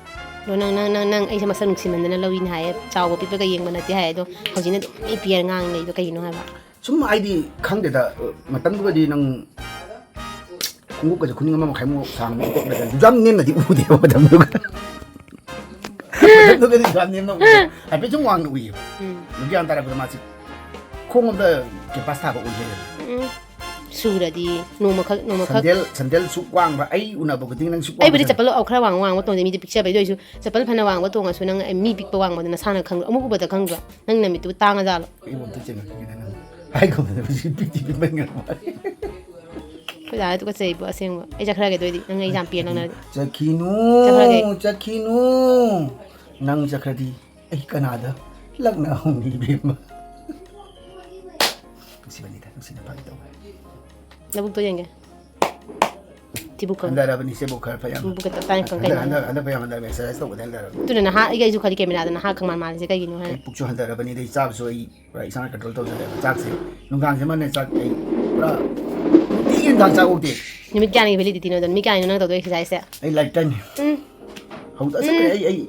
ꯑꯗꯣ ꯅꯪ, ꯅꯪ, ꯅꯪ, ꯅꯪ ꯑꯩꯁꯦ ꯃꯁꯛ ꯅꯨꯡꯁꯤꯃꯟꯗꯅ ꯂꯧꯏꯅꯦ ꯍꯥꯏꯌꯦ, ꯆꯥꯎꯕ ꯄꯤꯛꯄꯒ ꯌꯦꯡꯕ ꯅꯠꯇꯦ ꯍꯥꯏꯌꯦ, ꯑꯗꯣ ꯍꯧꯖꯤꯛꯅ ꯑꯗꯨꯝ ꯏ ꯄꯤꯌꯔ ꯉꯥꯡ ꯂꯩꯗꯣ ꯀꯩꯒꯤꯅꯣ ꯍꯥꯏꯕ? ꯁꯨꯝ ꯍꯥꯏꯗꯤ ꯈꯪꯗꯦꯗ, ꯃꯇꯝꯗꯨꯒꯗꯤ ꯅꯪ ꯈꯣꯡꯎꯞꯀꯁꯦ ꯈꯨꯅꯤꯡ ꯑꯃ ꯃꯈꯥꯏꯃꯨꯛ ꯁꯥꯡꯕ ꯈꯣꯠꯄꯗ ꯌꯥꯝ ꯅꯦꯝꯅꯗꯤ ꯎꯗꯦꯕ ꯃꯇꯝꯗꯨꯒ꯫ ꯃꯇꯝꯗꯨꯒꯗꯤ ꯌꯥꯝ ꯅꯦꯝꯅ ꯎꯗꯦ꯫ ꯍꯥꯏꯐꯦꯠ ꯁꯨꯝ ꯋꯥꯡꯅ ꯎꯏꯌꯦꯕ꯫ ꯎꯝ꯫ ꯑꯗꯨ ꯒ꯭ꯌꯥꯟ ꯇꯥꯔꯛꯄꯗ ꯃꯥꯁꯤ ꯈꯣꯡ ꯑꯝꯗ campus ꯊꯥꯕ ꯑꯣꯏꯖꯩꯌꯦꯕ꯫ ꯎꯝ꯫ ꯁꯨꯔꯗꯤ ꯅꯣꯡꯃꯈꯛ, ꯅꯣꯡꯃꯈꯛ꯫ ꯁꯟꯗꯦꯜ, ꯁꯟꯗꯦꯜ ꯁꯨꯛ ꯋꯥꯡꯕ, ꯑꯩ ꯎꯅꯕ ꯈꯨꯗꯤꯡ ꯅꯪ ꯁꯨꯛ ꯋꯥꯡꯕ ꯑꯩꯕꯨꯗꯤ ꯁꯟ- ꯆꯄꯜ ꯈꯔ ꯋꯥꯡꯕ, ꯋꯥꯡꯕ ꯇꯣꯡꯗꯦ, ꯃꯤꯗꯤ ꯄꯤꯛꯆꯕꯩ꯫ ꯑꯗꯨ ꯑꯣꯏꯁꯨ ꯆꯄꯜ ꯐꯅ ꯋꯥꯡꯕ ꯇꯣꯡꯉꯁꯨ ꯅꯪ ꯃꯤ ꯄꯤꯛꯄ ꯋꯥꯡꯕꯗꯣ ꯅꯁꯥꯅ ꯈꯪꯗ꯭ꯔꯣ? ꯑꯃꯨꯛ ꯎꯕꯗ ꯈꯪꯗ꯭ꯔꯣ? ꯅꯪ ꯅꯃꯤꯠꯇꯨ ꯇꯥꯡꯉꯖꯥꯠꯂꯣ? ꯑꯩꯕꯨ ꯑꯝꯇ ꯆꯦꯡꯉꯛꯈꯤꯒꯦ ꯅꯪ꯫ ꯍꯥꯏꯒꯨꯝꯗꯅ ꯃꯁꯤ ꯄꯤꯛꯇꯤ ꯄꯤꯛꯃꯟꯈ꯭ꯔꯕ ꯃꯥꯜꯂꯦ꯫ ꯑꯩꯈꯣꯏ ꯗꯥꯗꯤ ꯇꯨꯀꯠꯆꯩꯕꯣ ꯑꯁꯦꯡꯕ꯫ ꯑꯩ ꯆꯠꯈ꯭ꯔꯒꯦ ꯑꯗꯨ ꯑꯣꯏꯗꯤ, ꯅꯪ ꯑꯩ ꯌꯥꯝ ꯄꯤꯌꯦ ꯅꯪꯅꯗꯤ꯫ ꯆꯠꯈꯤꯅꯨ, ꯆꯠꯈ꯭ꯔꯒꯦ꯫ ꯆꯠꯈꯤꯅꯨ꯫ ꯅꯪ ꯆꯠꯈ꯭ꯔꯗꯤ ꯑꯩ ꯀꯅꯥꯗ ꯂꯛꯅꯍꯧꯅꯤ ꯏꯕꯦꯝꯃ? ꯅꯨꯡꯁꯤꯕꯅꯤꯗ, ꯅꯨꯡꯁꯤꯅ ꯐꯥꯒꯤ ꯇꯧꯕꯅꯤ꯫ ꯂꯧꯕꯨꯛꯇꯣ ꯌꯦꯡꯒꯦ꯫ ꯊꯤꯕꯨꯛ ꯀꯪ-, ꯍꯟꯊꯔꯕꯅꯤ ꯁꯤꯕꯨ ꯈꯔ ꯐꯌꯥꯝ꯫ ꯊꯤꯕꯨꯛ ꯀꯪ-, ꯇꯥꯏ ꯀꯪ-, ꯍꯟꯊ-, ꯀꯪ-, ꯍꯟꯊ-, ꯍꯟꯊ ꯐꯌꯥꯝ ꯍꯟꯊꯔꯕꯅꯤ, ꯑꯦꯛꯁꯔꯁꯥꯏꯁ ꯇꯧꯕꯗ ꯍꯟꯊꯔꯕꯅꯤ꯫ ꯑꯗꯨꯅ ꯅꯍꯥ, ꯑꯩꯒ ꯑꯩꯁꯨ ꯈꯜꯂꯤ ꯀꯦꯃꯦꯔꯥꯗ ꯅꯍꯥ ꯈꯪꯃꯥꯟ ꯃꯥꯜꯂꯤꯁꯦ ꯀꯩꯒꯤꯅꯣ ꯍꯥꯏ? ꯑꯩ ꯄꯨꯛꯁꯨ ꯍꯟꯊꯔꯕꯅꯤ, ꯑꯗꯩ ꯆꯥꯕꯁꯨ ꯑꯩ ꯄꯨꯔꯥ ꯏꯁꯥꯅ ꯀꯟꯇ꯭ꯔꯣꯜ ꯇꯧꯖꯔꯦꯕ꯫ ꯆꯥꯛꯁꯦ ꯅꯨꯡꯗꯥꯡꯁꯦ ꯑꯃꯅꯦ ꯆꯥꯛ ꯑꯩ ꯄꯨꯔꯥ ꯅꯨꯡꯇꯤꯒꯤ ꯅꯨꯡꯗꯥꯡ ꯆꯥꯛ ꯑꯣꯛꯇꯦ꯫ ꯅꯨꯃꯤꯠ ꯀꯌꯥꯅꯤꯒꯤ ꯚꯦꯂꯤꯗꯤꯇꯤꯅꯣ ꯑꯗꯣ? ꯅꯨꯃꯤꯠ ꯀꯌꯥꯅꯤꯅꯣ ꯅꯪ ꯇꯧꯗꯣꯏ ꯑꯦꯛꯁꯔꯁꯥꯏꯁꯁꯦ? ꯑꯩ ꯂꯥꯏꯐ ꯇꯥꯏꯝꯅꯤ꯫ ꯎꯝ꯫ ꯍꯧꯖꯤꯛ ꯑꯁꯦꯡꯕ ꯑꯩ, ꯑꯩ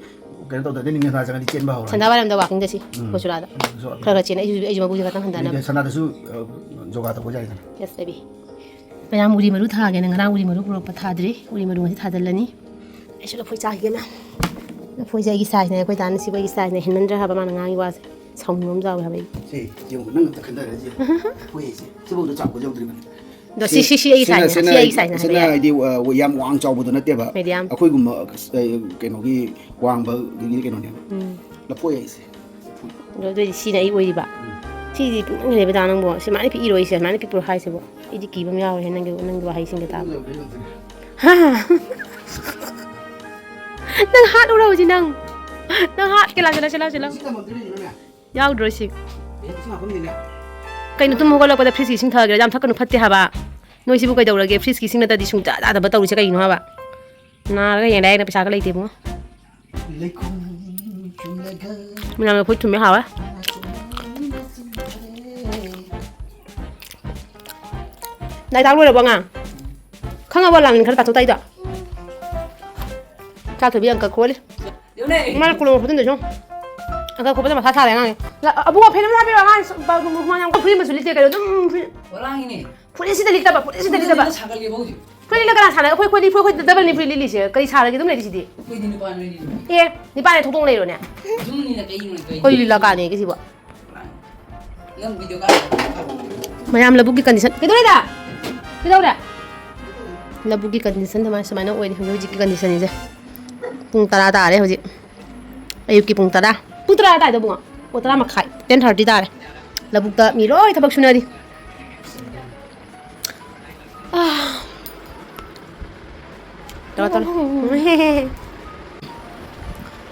ꯀꯩꯅꯣ ꯇꯧꯗ꯭ꯔꯗꯤ ꯅꯤꯡꯊꯝꯊꯥ ꯆꯪꯉꯗꯤ ꯆꯦꯟꯕ ꯍꯧꯔꯅꯤ꯫ ꯁꯟꯗꯥ ꯋꯥꯏꯔꯝꯗ ꯋꯥꯀꯤꯡ ꯆꯠꯁꯤ ꯎꯝ꯫ ꯃꯣꯆꯨꯔꯥꯗ꯫ ꯑꯗꯨꯁꯨ ꯈꯔ ꯈꯔ ꯆꯦꯟ꯫ ꯑꯩꯁꯨ, ꯑꯩꯁꯨ ꯃꯕꯨꯛꯁꯦ ꯈꯛꯇꯪ ꯍꯟꯊꯅꯕ꯫ ꯑꯗꯩ ꯁꯅꯥꯗꯁꯨ ꯑ, ꯖꯣꯒꯥ ꯇꯧꯕ ꯌꯥꯏꯗꯅ꯫ Yes baby꯫ ꯃꯌꯥꯝ ꯎꯔꯤ ꯃꯔꯨ ꯊꯥꯒꯦꯅ ꯉꯔꯥꯡ ꯎꯔꯤ ꯃꯔꯨ ꯄꯨꯔꯛꯄ ꯊꯥꯗ꯭ꯔꯤ꯫ ꯎꯔꯤ ꯃꯔꯨ ꯉꯁꯤ ꯊꯥꯖꯤꯜꯂꯅꯤ꯫ ꯑꯩꯁꯨ ꯂꯐꯣꯏ ꯆꯥꯈꯤꯒꯦ ꯃꯌꯥꯝ꯫ ꯂꯐꯣꯏꯁꯦ ꯑꯩꯒꯤ ꯁꯥꯏꯖꯅꯦ, ꯑꯩꯈꯣꯏ ꯗꯥꯅ ꯁꯤꯕꯨ ꯑꯩꯒꯤ ꯁꯥꯏꯖꯅꯦ꯫ ꯍꯦꯟꯃꯟꯗ꯭ꯔ ꯍꯥꯏꯕ ꯃꯥꯅ ꯉꯥꯡꯉꯤ ꯋꯥꯁꯦ꯫ ꯁꯥꯎꯅꯤꯡꯕ ꯑꯃ ꯌꯥꯎꯋꯦ ꯍꯥꯏꯕ ꯑꯩ꯫ ꯁꯤ ꯌꯦꯡꯉꯨ, ꯅꯪ ꯑꯝꯇ ꯈꯟꯊꯔꯁꯤ꯫ ꯂꯐꯣꯏ ꯍꯥꯏꯁꯦ ꯁꯤꯐꯥꯎꯗ ꯆꯥꯎꯕ ꯌꯧꯗ꯭ꯔꯤꯕꯅꯤ꯫ ꯑꯗꯣ ꯁꯤ, ꯁꯤ, ꯁꯤ ꯑꯩꯒꯤ ꯁꯤꯅ, ꯁꯥꯏꯖꯅꯦ꯫ ꯁꯤꯅ, ꯁꯤ ꯑꯩꯒꯤ ꯁꯥꯏꯖꯅꯦ ꯁꯤꯅ ꯍꯥꯏꯕ ꯌꯥꯏ꯫ ꯍꯥꯏꯗꯤ ꯑ, ꯌꯥꯝ ꯋꯥꯡ ꯆꯥꯎꯕꯗꯨ ꯅꯠꯇꯦꯕ꯫ Medium꯫ ꯑꯩꯈꯣꯏꯒꯨꯝꯕ ꯑ, ꯀꯩꯅꯣꯒꯤ ꯋꯥꯡꯕꯒꯤ ꯀꯩꯅꯣꯅꯦꯕ꯫ ꯎꯝ꯫ ꯂꯐꯣꯏ ꯍꯥꯏꯁꯦ꯫ ꯑꯗꯣ ꯑꯗꯨꯑꯣꯏꯗꯤ ꯁꯤꯅ ꯑꯩ ꯑꯣꯏꯔꯤꯕ꯫ ꯁꯤꯗꯤ ꯄꯨꯡꯅꯪ ꯍꯦꯜꯂꯦ ꯗꯥ ꯅꯪꯕꯣ꯫ ꯁꯨꯃꯥꯏꯅ ꯄꯤꯛꯏꯔꯣ ꯑꯩꯁꯦ? ꯁꯨꯃꯥꯏꯅ ꯄꯤꯛꯄ꯭ꯔꯣ ꯍꯥꯏꯁꯤꯕꯣ? ꯑꯩꯗꯤ ꯀꯤꯕ ꯑꯃ ꯌꯥꯎꯔꯦ ꯅꯪꯒꯤ, ꯅꯪꯒꯤ ꯋꯥꯍꯩꯁꯤꯡꯁꯦ ꯇꯥꯕꯗ꯫ ꯍꯥ? ꯅꯪ ꯍꯥꯠꯂꯨꯔꯣ ꯍꯧꯖꯤꯛ ꯅꯪ꯫ ꯅꯪ ꯍꯥꯠꯀꯦ ꯂꯥꯛꯑꯣ, ꯂꯥꯛꯑꯣ, ꯂꯥꯛꯑꯣ, ꯂꯥꯛꯑꯣ꯫ ꯌꯥꯎꯗ꯭ꯔꯣ ꯁꯤ? ꯀꯩꯅꯣ ꯇꯨꯝ ꯍꯧꯒꯠꯂꯛꯄꯗ ꯐ꯭ꯔꯤꯖꯀꯤ ꯏꯁꯤꯡ ꯊꯛꯑꯒꯦꯔꯥ? ꯌꯥꯝ ꯊꯛꯀꯅꯨ, ꯐꯠꯇꯦ ꯍꯥꯏꯕ꯫ ꯅꯣꯏꯁꯤꯕꯨ ꯀꯩꯗꯧꯔꯒꯦ? ꯐ꯭ꯔꯤꯖꯀꯤ ꯏꯁꯤꯡ ꯅꯠꯇ꯭ꯔꯗꯤ ꯁꯨꯡꯆꯥ ꯆꯥꯗꯕ ꯇꯧꯔꯤꯁꯦ ꯀꯩꯒꯤꯅꯣ ꯍꯥꯏꯕ? ꯅꯥꯔꯒ ꯍꯌꯦꯡ ꯂꯥꯏꯌꯦꯡꯅ ꯄꯩꯁꯥꯒ ꯂꯩꯇꯦ ꯏꯕꯨꯡꯉꯣ꯫ ꯂꯩꯈꯣꯝ ꯆꯨꯝꯂꯒ ꯃꯌꯥꯝ ꯂꯐꯣꯏ ꯊꯨꯝꯃꯦ ꯍꯥꯎꯋꯦ꯫ ꯗꯥꯏ ꯇꯥꯛ ꯂꯣꯏꯔꯕꯣ ꯑꯉꯥꯡ? ꯈꯪꯉꯕꯣ ꯂꯥꯡꯅꯤꯡ ꯈꯔ ꯇꯥꯊꯣꯛ ꯇꯥꯏꯗꯣ? ꯆꯥ ꯊꯣꯏꯕꯤ ꯑꯪꯀ ꯈꯣꯠꯂꯤ꯫ ꯃꯥꯅ ꯀꯣꯂꯣꯝ ꯈꯣꯠꯆꯤꯟꯗꯣꯏꯁꯨ꯫ ꯑꯪꯀ ꯈꯣꯠꯄꯗ ꯃꯊꯥ ꯁꯥꯔꯦ ꯑꯉꯥꯡꯁꯦ꯫ ꯂ-, ꯑꯕꯨꯡꯉꯣ ꯐꯦꯟ ꯑꯃ ꯊꯥꯕꯤꯔꯣ ꯑꯉꯥꯡ ꯁ-, ꯕ-, ꯍꯨꯃꯥꯡ ꯌꯥꯝ ꯐꯨꯔꯤꯠ ꯑꯃꯁꯨ ꯂꯤꯠꯇꯦ ꯀꯩꯅꯣ ꯑꯗꯨꯝ ꯐꯨꯔꯤꯠ-, ꯉꯔꯥꯡꯒꯤꯅꯦ꯫ ꯐꯨꯔꯤꯠ ꯁꯤꯗ ꯂꯤꯠꯇꯕ, ꯐꯨꯔꯤꯠ ꯁꯤꯗ ꯂꯤꯠꯇꯕ꯫ ꯁꯥꯒꯠꯂꯦꯕ ꯍꯧꯖꯤꯛ꯫ ꯐꯨꯔꯤꯠ ꯂꯤꯠꯂ ꯀꯅꯥ ꯁꯥꯟꯅ-, ꯑꯩꯈꯣꯏ, ꯑꯩꯈꯣꯏꯗꯤ, ꯑꯩꯈꯣꯏ double ꯅꯤ ꯐꯨꯔꯤꯠ ꯂꯤꯠꯂꯤꯁꯦ꯫ ꯀꯔꯤ ꯁꯥꯔꯒꯦ ꯑꯗꯨꯝ ꯂꯩꯔꯤꯁꯤꯗꯤ? ꯑꯩꯈꯣꯏꯗꯤ ꯅꯨꯄꯥ ꯅꯣꯏꯗꯤ ꯅꯨꯄꯤ꯫ ꯑꯦ, ꯅꯤꯄꯥꯅꯦ ꯊꯣꯡꯗꯣꯡ ꯂꯩꯔꯣꯅꯦ꯫ ꯌꯨꯝꯅꯤꯅ ꯀꯩꯅꯣ ꯀꯩ? ꯑꯩꯈꯣꯏ ꯂꯤꯠꯂꯀꯥꯟꯅꯦ ꯀꯩꯁꯤꯕꯣ꯫ ꯅꯪ ꯚꯤꯗꯤꯑꯣ ꯀꯥꯞꯄ ꯃꯌꯥꯝ ꯂꯧꯕꯨꯛꯀꯤ condition ꯀꯩꯗꯧꯔꯦꯗ? ꯀꯩꯗꯧꯔꯦ? ꯂꯧꯕꯨꯛꯀꯤ condition ꯁꯨꯃꯥꯏ-, ꯁꯨꯃꯥꯏꯅ ꯑꯣꯏꯔꯦ ꯍꯧꯖꯤꯛ ꯍꯧꯖꯤꯛꯀꯤ condition ꯁꯦ꯫ ꯄꯨꯡ ꯇꯔꯥ ꯇꯥꯔꯦ ꯍꯧꯖꯤꯛ꯫ ꯑꯌꯨꯛꯀꯤ ꯄꯨꯡ ꯇꯔꯥ꯫ ꯄꯨꯡ ꯇꯔꯥ ꯇꯥꯏꯗ ꯏꯕꯨꯡꯉꯣ? ꯑꯣ, ꯇꯔꯥ ꯃꯈꯥꯏ, ten thirty ꯇꯥꯔꯦ꯫ ꯂꯧꯕꯨꯛꯇ ꯃꯤ ꯂꯣꯏ ꯊꯕꯛ ꯁꯨꯅꯔꯤ꯫ ꯑꯥ꯫ ꯇꯧꯔꯣ, ꯇꯧꯔꯣ꯫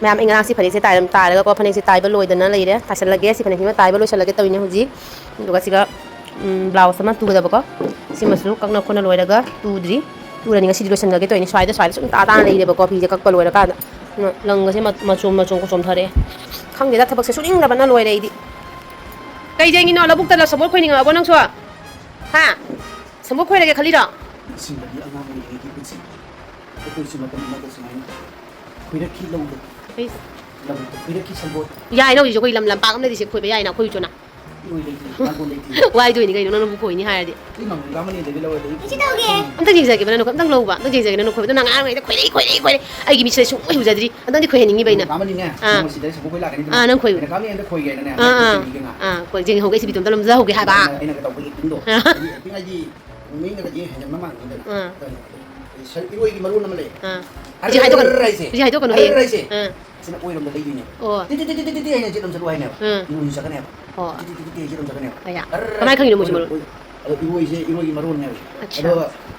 ꯃꯌꯥꯝ, ꯑꯩ ꯉꯔꯥꯡ ꯁꯤ ꯐꯅꯦꯛꯁꯦ ꯇꯥꯏꯔꯝ-, ꯇꯥꯏꯔꯒꯀꯣ, ꯐꯅꯦꯛꯁꯦ ꯇꯥꯏꯕ ꯂꯣꯏꯗꯅ ꯂꯩꯔꯦ꯫ ꯇꯥꯏꯁꯜꯂꯒꯦ꯫ ꯁꯤ ꯐꯅꯦꯛꯁꯤꯃ ꯇꯥꯏꯕ ꯂꯣꯏꯁꯜꯂꯒꯦ ꯇꯧꯔꯤꯅꯦ ꯍꯧꯖꯤꯛ꯫ ꯑꯗꯨꯒ ꯁꯤꯒ, ꯎꯝ, blouse ꯑꯃ ꯇꯨꯒꯗꯕꯀꯣ꯫ ꯁꯤꯃꯁꯨ ꯀꯛꯅ ꯈꯣꯠꯅ ꯂꯣꯏꯔꯒ ꯇꯨꯗ꯭ꯔꯤ꯫ ꯇꯨꯔꯅꯤ, ꯉꯁꯤꯗꯤ ꯂꯣꯏꯁꯟꯖꯒꯦ ꯇꯧꯔꯤꯅꯦ꯫ ꯁ꯭ꯋꯥꯏꯗ, ꯁ꯭ꯋꯥꯏꯗ ꯁꯨꯝ ꯇꯥ ꯇꯥꯅ ꯂꯩꯔꯦꯕꯀꯣ, ꯐꯤꯁꯦ ꯀꯛꯄ ꯂꯣꯏꯔꯀꯥꯟꯗ꯫ ꯂꯪꯒꯁꯦ ꯃ-, ꯃꯆꯣꯝ ꯃꯆꯣꯝ ꯆꯣꯝꯊꯔꯛꯑꯦ꯫ ꯈꯪꯗꯦꯗ, ꯊꯕꯛꯁꯦ ꯁꯨꯅꯤꯡꯗꯕꯅ ꯂꯣꯏꯔꯦ ꯑꯩꯗꯤ꯫ ꯀꯩ ꯌꯦꯡꯉꯤꯅꯣ? ꯂꯧꯕꯨꯛꯇ ꯂ-, ꯁꯪꯒꯣꯏ ꯈꯣꯏꯅꯤꯡꯉꯛꯑꯕꯣ ꯅꯪꯁꯨ? ꯍꯥ? ꯁꯪꯒꯣꯏ ꯈꯣꯏꯔꯒꯦ ꯈꯜꯂꯤꯔꯣ? ꯑꯁꯦꯡꯕꯗꯤ ꯑꯉꯥꯡ ꯑꯣꯏꯔꯤꯉꯩꯒꯤ ꯄꯨꯟꯁꯤ, ꯑꯩꯈꯣꯏꯁꯨ ꯃꯇꯝ ꯑꯃꯗ ꯁꯨꯃꯥꯏꯅ ꯈꯣꯏꯔꯛꯈꯤ ꯂꯧꯗ꯫ ꯏꯁ꯫ ꯂꯧꯕꯨꯛꯇ ꯈꯣꯏꯔꯛꯈꯤ ꯁꯪꯒꯣꯏ꯫ ꯌꯥꯏꯅ ꯍꯧꯖꯤꯛꯁꯨ ꯑꯩꯈꯣꯏ ꯂꯝ ꯂꯝꯄꯥꯛ ꯑꯃ ꯂꯩꯔꯤꯁꯦ ꯈꯣꯏꯕ ꯌꯥꯏꯅ ꯑꯩꯈꯣꯏꯁꯨꯅ꯫ ꯏꯔꯣꯏ ꯂꯩꯇꯦ, ꯂꯥꯡꯒꯣꯜ ꯂꯩꯇꯦ꯫ ꯋꯥꯏꯗꯣꯏꯅꯤ ꯀꯩꯅꯣ ꯅꯪꯅꯕꯨ ꯈꯣꯏꯅꯤ ꯍꯥꯏꯔꯗꯤ꯫ ꯑꯩ ꯃꯥꯡꯒꯣꯜ ꯀꯥꯃꯅꯤꯗꯒꯤ ꯂꯧꯔꯗꯤ ꯑꯩ ꯀꯩꯁꯨ ꯇꯧꯗꯦ꯫ ꯑꯝꯇ ꯌꯦꯡꯖꯒꯦꯕ ꯅꯪ, ꯑꯝꯇꯪ ꯂꯧꯕ, ꯑꯝꯇ ꯌꯦꯡꯖꯒꯦ ꯅꯪ ꯈꯣꯏꯕꯗꯣ꯫ ꯅꯪ ꯑꯉꯥꯡ ꯑꯣꯏꯔꯤꯉꯩꯗ ꯈꯣꯏꯔꯛꯏ, ꯈꯣꯏꯔꯛꯏ, ꯈꯣꯏꯔꯛꯏ꯫ ꯑꯩꯒꯤ ꯃꯤꯠꯁꯤꯗ ꯁꯨꯡꯎ ꯎꯖꯗ꯭ꯔꯤ꯫ ꯑꯝꯇꯪꯗꯤ ꯈꯣꯏꯍꯟꯅꯤꯡꯉꯤꯕ ꯑꯩꯅ꯫ ꯃꯥꯡꯒꯣꯜ ꯀꯥꯃꯅꯤꯅꯦ, ꯑꯥ꯫ ꯅꯣꯡꯃ ꯁꯤꯗ ꯁꯪꯒꯣꯏ ꯂꯥꯛꯀꯅꯤꯗꯅ꯫ ꯑꯥ, ꯅꯪ ꯈꯣꯏꯕ꯫ ꯑꯩꯅ ꯀꯥꯃꯅꯤ ꯑꯝꯇ ꯈꯣꯏꯒꯦꯅ ꯑꯥ, ꯑꯥ꯫ ꯌꯦꯡꯒꯦ ꯉꯥ꯫ ꯑꯥ, ꯈꯣꯏ ꯌꯦꯡꯍꯧꯒꯦ, ꯑꯩꯁꯨ ꯕꯤꯠꯇꯣ ꯑꯝꯇ ꯂꯧꯖꯍꯧꯒꯦ ꯍꯥꯏꯕ꯫ ꯑꯩꯅ, ꯑꯩꯅ ꯇꯧꯕꯒꯤ acting ꯗꯣ꯫ ꯑꯥ꯫ ꯍꯥꯏꯗꯤ acting ꯍꯥꯏꯗꯤ ꯃꯤꯉꯣꯟꯗꯒ ꯌꯦꯡ ꯍꯩꯖꯟꯕ ꯃꯥꯟꯕꯅꯤꯗꯅ꯫ ꯑꯥ꯫ ꯑꯗꯨꯅ ꯁꯔ ꯏꯔꯣꯏꯒꯤ ꯃꯔꯣꯟ ꯑꯃ ꯂꯩ꯫ ꯑꯥ꯫ ꯑꯔꯔ ꯍꯧꯖꯤꯛ ꯍꯥꯏꯗꯣꯛꯀꯅꯨ꯫ ꯍꯥꯏꯁꯦ꯫ ꯍꯧꯖꯤꯛ ꯍꯥꯏꯗꯣꯛꯀꯅꯨ, ꯍꯌꯦꯡ꯫ ꯑꯔꯔ ꯍꯥꯏꯁꯦ꯫ ꯑꯥ꯫ ꯁꯤꯅ ꯑꯣꯏꯔꯣꯝꯗ ꯂꯩꯗꯣꯏꯅꯦꯕ꯫ ꯑꯣ꯫ ꯇꯤ ꯇꯤ ꯇꯤ ꯇꯤ ꯇꯤ ꯇꯤ ꯍꯥꯏꯅ ꯆꯦꯠꯂꯣꯝ ꯆꯠꯂꯨ ꯍꯥꯏꯅꯦꯕ꯫ ꯑꯥ꯫ ꯏꯔꯣꯏꯁꯨ ꯆꯠꯀꯅꯦꯕ꯫ ꯑꯣ꯫ ꯇꯤ ꯇꯤ ꯇꯤ ꯇꯤ ꯇꯤ ꯍꯥꯏꯅ ꯆꯦꯠꯂꯣꯝ ꯆꯠꯀꯅꯦꯕ꯫ ꯑꯌꯥ꯫ ꯑꯔꯔ ꯀꯃꯥꯏꯅ ꯈꯪꯉꯤꯅꯣ ꯃꯣꯏꯁꯦ ꯃꯔꯣꯟ? ꯑꯗꯣ ꯏꯔꯣꯏꯁꯦ ꯏꯔꯣꯏꯒꯤ ꯃꯔꯣꯟꯅꯦꯕ꯫ ꯑꯠꯁꯥ꯫ ꯑꯗꯣ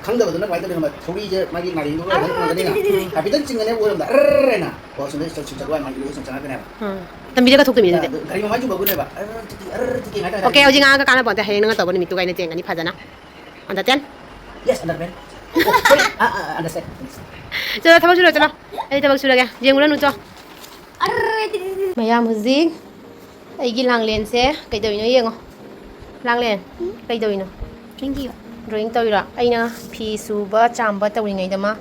ꯈꯪꯗꯕꯗꯨꯅ ꯀꯃꯥꯏꯅ ꯇꯧꯗꯣꯏꯅꯣ ꯈꯪꯕ? ꯊꯧꯔꯤꯁꯦ ꯃꯥꯒꯤ ꯉꯥꯔꯤꯗꯨꯒ ꯑꯥ, ꯀꯩꯅꯣ ꯇꯧꯅꯒꯅꯤꯅ꯫ ꯇꯤ ꯇꯤ ꯇꯤ ꯇꯤ ꯇꯤ꯫ ꯍꯥꯏꯐꯦꯠꯇꯪ ꯆꯤꯡꯒꯅꯦꯕ ꯑꯣꯏꯔꯣꯝꯗ꯫ ꯑꯔꯔ ꯍꯥꯏꯅ꯫ ꯑꯣ, ꯑꯁꯣꯝꯗ ꯆꯠ-, ꯆꯠ-, ꯆꯠꯂꯨ ꯍꯥꯏꯅ ꯃꯥꯒꯤ ꯏꯔꯣꯏ ꯁꯨꯝ ꯆꯪꯉꯛꯀꯅꯦꯕ꯫ ꯑꯥ꯫ ꯂꯝꯕꯤꯗꯒ ꯊꯣꯛꯇꯣꯏꯅꯤ ꯑꯗꯨꯗꯤ꯫ ꯑꯗꯣ ꯒꯥꯔꯤ ꯃꯃꯥꯏ ꯆꯨꯝꯕꯒꯨꯝꯅꯦꯕ꯫ ꯑꯔꯔ ꯇꯤ ꯇꯤ, ꯑꯔꯔ ꯇꯤ ꯇꯤ ꯍꯥꯏ ꯇꯥꯔꯦ꯫ ꯑꯣꯀꯦ, ꯍꯧꯖꯤꯛ ꯉꯥꯡꯉꯒ ꯀꯥꯟꯅꯕ ꯄꯣꯟꯇꯦ꯫ ꯍꯌꯦꯡ ꯅꯪꯅ ꯇꯧꯕ ꯅꯨꯃꯤꯠꯇꯨꯒ ꯑꯩꯅ ꯌꯦꯡꯒꯅꯤ ꯐꯖꯅ꯫ Understand? Yes, understand. Oh, sorry. Ah, ah, understand. ꯆꯠꯂꯣ, ꯊꯕꯛ ꯁꯨꯔꯣ, ꯆꯠꯂꯣ꯫ ꯑꯩ ꯊꯕꯛ ꯁꯨꯔꯒꯦ꯫ ꯌꯦꯡꯉꯨꯔꯅꯨ, ꯆꯣ꯫ ꯃꯌꯥꯝ ꯍꯧꯖꯤꯛ ꯑꯩꯒꯤ ꯂꯥꯡꯂꯦꯟꯁꯦ ꯀꯩꯗꯧꯔꯤꯅꯣ ꯌꯦꯡꯉꯣ꯫ ꯂꯥꯡꯂꯦꯟ, ꯀꯩꯗꯧꯔꯤꯅꯣ? Drawing ꯇꯧꯔꯤꯔꯣ? ꯑꯩꯅ ꯐꯤ ꯁꯨꯕ ꯆꯥꯝꯕ ꯇꯧꯔꯤꯉꯩꯗ ꯃꯥ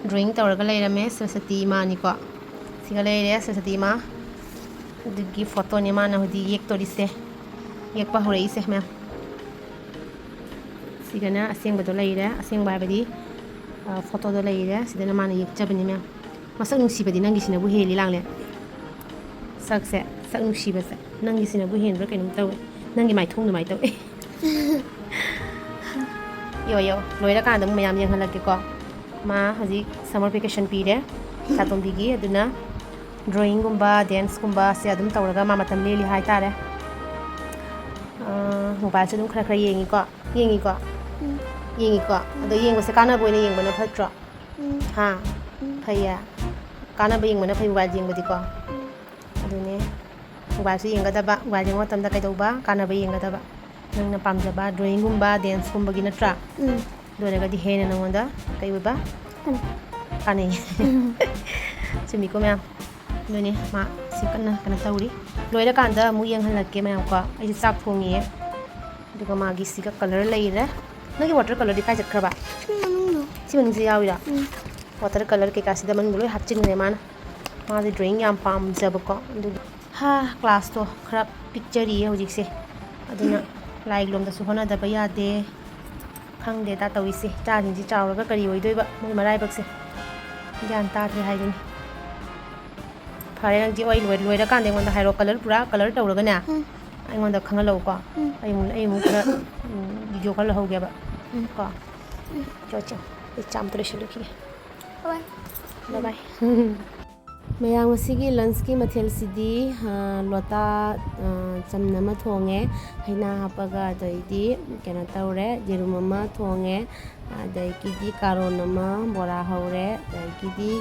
drawing ꯇꯧꯔꯒ ꯂꯩꯔꯝꯃꯦ꯫ ꯁꯔꯁꯇꯤ ꯏꯃꯥꯅꯤꯀꯣ꯫ ꯁꯤꯒ ꯂꯩꯔꯦ ꯁꯔꯁꯇꯤ ꯏꯃꯥ꯫ ꯑꯗꯨꯒꯤ photo ꯅꯦ ꯃꯥꯅ ꯍꯧꯖꯤꯛ ꯌꯦꯛꯇꯣꯔꯤꯁꯦ꯫ ꯌꯦꯛꯄ ꯍꯧꯔꯛꯏꯁꯦ ꯃꯌꯥꯝ꯫ ꯁꯤꯒꯅ ꯑꯁꯦꯡꯕꯗꯣ ꯂꯩꯔꯦ꯫ ꯑꯁꯦꯡꯕ ꯍꯥꯏꯕꯗꯤ, ꯑ, photo ꯗꯣ ꯂꯩꯔꯦ꯫ ꯁꯤꯗꯅ ꯃꯥꯅ ꯌꯦꯛꯆꯕꯅꯤ ꯃꯌꯥꯝ꯫ ꯃꯁꯛ ꯅꯨꯡꯁꯤꯕꯗꯤ ꯅꯪꯒꯤꯁꯤꯅꯕꯨ ꯍꯦꯜꯂꯤ, ꯂꯥꯡꯂꯦꯟ꯫ ꯁꯛꯁꯦ, ꯁꯛ ꯅꯨꯡꯁꯤꯕꯁꯦ ꯅꯪꯒꯤꯁꯤꯅꯕꯨ ꯍꯦꯟꯕ꯭ꯔꯥ ꯀꯩꯅꯣꯝ ꯇꯧꯋꯦ꯫ ꯅꯪꯒꯤ ꯃꯥꯏꯊꯣꯡ ꯑꯗꯨꯃꯥꯏꯅ ꯇꯧꯋꯦ꯫ ꯌꯣ, ꯌꯣ, ꯂꯣꯏꯔꯀꯥꯟꯗ ꯑꯃꯨꯛ ꯃꯌꯥꯝ ꯌꯦꯡꯍꯜꯂꯛꯀꯦꯀꯣ꯫ ꯃꯥ ꯍꯧꯖꯤꯛ summer vacation ꯄꯤꯔꯦ ꯆꯥꯇꯣꯝꯕꯤꯒꯤ, ꯑꯗꯨꯅ drawingꯒꯨꯝꯕ danceꯀꯨꯝꯕꯁꯦ ꯑꯗꯨꯝ ꯇꯧꯔꯒ ꯃꯥ ꯃꯇꯝ ꯂꯦꯜꯂꯤ ꯍꯥꯏꯇꯥꯔꯦ꯫ ꯑꯥ, mobileꯁꯨ ꯑꯗꯨꯝ ꯈꯔ ꯈꯔ ꯌꯦꯡꯉꯤꯀꯣ꯫ ꯌꯦꯡꯉꯤꯀꯣ? ꯎꯝ꯫ ꯌꯦꯡꯉꯤꯀꯣ? ꯑꯗꯣ ꯌꯦꯡꯕꯁꯦ ꯀꯥꯟꯅꯕ ꯑꯣꯏꯅ ꯌꯦꯡꯕꯅ ꯐꯠꯇ꯭ꯔꯣ? ꯎꯝ꯫ ꯍꯥ? ꯎꯝ꯫ ꯐꯩꯌꯦ? ꯀꯥꯟꯅꯕ ꯌꯦꯡꯕꯅ ꯐꯩ mobile ꯌꯦꯡꯕꯗꯤꯀꯣ? ꯎꯝ꯫ ꯑꯗꯨꯅꯦ꯫ Mobileꯁꯨ ꯌꯦꯡꯒꯗꯕ, mobile ꯌꯦꯡꯕ ꯃꯇꯝꯗ ꯀꯩꯗꯧꯕ? ꯀꯥꯟꯅꯕ ꯌꯦꯡꯒꯗꯕ꯫ ꯅꯪꯅ ꯄꯥꯝꯖꯕ drawingꯒꯨꯝꯕ, danceꯀꯨꯝꯕꯒꯤ ꯅꯠꯇ꯭ꯔꯥ? ꯎꯝ꯫ ꯑꯗꯨ ꯑꯣꯏꯔꯒꯗꯤ ꯍꯦꯟꯅ ꯅꯉꯣꯟꯗ ꯀꯩ ꯑꯣꯏꯕ? ꯀꯥꯟꯅꯩ꯫ ꯀꯥꯟꯅꯩ꯫ ꯎꯝ꯫ ꯆꯨꯝꯃꯤꯀꯣ ꯃꯌꯥꯝ? ꯑꯗꯨꯅꯦ, ꯃꯥ ꯁꯤ ꯀꯟꯅ ꯀꯩꯅꯣ ꯇꯧꯔꯤ꯫ ꯂꯣꯏꯔꯀꯥꯟꯗ ꯑꯃꯨꯛ ꯌꯦꯡꯍꯜꯂꯛꯀꯦ ꯃꯌꯥꯝ ꯀꯣ꯫ ꯑꯩꯁꯦ ꯆꯥꯛ ꯊꯣꯡꯉꯤꯌꯦ꯫ ꯑꯗꯨꯒ ꯃꯥꯒꯤ ꯁꯤꯒ colour ꯂꯩꯔꯦ꯫ ꯅꯪꯒꯤ water colourꯗꯤ ꯀꯥꯏ ꯆꯠꯈ꯭ꯔꯕ? ꯁꯤ ꯃꯅꯨꯡꯗꯣ꯫ ꯁꯤ ꯃꯅꯨꯡꯁꯤ ꯌꯥꯎꯔꯤꯔꯥ? ꯎꯝ꯫ Water colour ꯀꯩꯀꯥꯁꯤꯗ ꯃꯅꯨꯡꯗ ꯂꯣꯏ ꯍꯥꯞꯆꯤꯟꯈ꯭ꯔꯦ ꯃꯥꯅ꯫ ꯃꯥꯁꯦ drawing ꯌꯥꯝ ꯄꯥꯝꯖꯕꯀꯣ꯫ ꯑꯗꯨꯒꯤ ꯍꯥ, classꯇꯣ ꯈꯔ ꯄꯤꯛꯆꯔꯤꯌꯦ ꯍꯧꯖꯤꯛꯁꯦ꯫ ꯑꯗꯨꯅ ꯂꯥꯏꯔꯤꯛ ꯂꯣꯝꯗꯁꯨ ꯍꯣꯠꯅꯗꯕ ꯌꯥꯗꯦ꯫ ꯈꯪꯗꯦꯗ ꯇꯧꯔꯤꯁꯦ꯫ ꯏꯆꯥꯁꯤꯡꯁꯤ ꯆꯥꯎꯔꯒ ꯀꯔꯤ ꯑꯣꯏꯗꯣꯏꯕ? ꯃꯣꯏ ꯃꯔꯥꯏꯕꯛꯁꯦ꯫ ꯒ꯭ꯌꯥꯟ ꯇꯥꯗ꯭ꯔꯦ ꯍꯥꯏꯗꯨꯅꯤ꯫ ꯐꯔꯦ, ꯅꯪꯗꯤ ꯍꯣꯏ ꯂꯣꯏ-, ꯂꯣꯏꯔꯀꯥꯟꯗ ꯑꯩꯉꯣꯟꯗ ꯍꯥꯏꯔꯣ꯫ Colour ꯄꯨꯔꯥ colour ꯇꯧꯔꯒꯅꯦ, ꯎꯝ꯫ ꯑꯩꯉꯣꯟꯗ ꯈꯪꯍꯜꯂꯛꯎꯀꯣ꯫ ꯎꯝ꯫ ꯑꯩ ꯑꯃꯨꯛ, ꯑꯩ ꯑꯃꯨꯛ ꯈꯔ, ꯎꯝ, video ꯈꯔ ꯂꯧꯍꯧꯒꯦꯕ꯫ ꯎꯝ꯫ ꯀꯣ? ꯎꯝ꯫ ꯆꯣ, ꯆꯣ꯫ ꯑꯩ ꯆꯥ ꯑꯝꯇ ꯂꯣꯏꯁꯤꯜꯂꯨꯈꯤꯒꯦ꯫ Bye bye꯫ Bye bye꯫ ꯃꯌꯥꯝ, ꯉꯁꯤꯒꯤ lunchꯀꯤ ꯃꯊꯦꯜꯁꯤꯗꯤ, ꯑ, ꯂꯣꯇꯥ, ꯑ, ꯆꯝꯅ ꯑꯃ ꯊꯣꯡꯉꯦ, ꯍꯩꯅꯥ ꯍꯥꯞꯄꯒ, ꯑꯗꯩꯗꯤ ꯀꯩꯅꯣ ꯇꯧꯔꯦ, ꯌꯦꯔꯨꯝ ꯑꯃ ꯊꯣꯡꯉꯦ, ꯑꯗꯒꯤꯗꯤ ꯀꯥꯔꯣꯟ ꯑꯃ, ꯕꯣꯔꯥ ꯍꯧꯔꯦ, ꯑꯗꯒꯤꯗꯤ,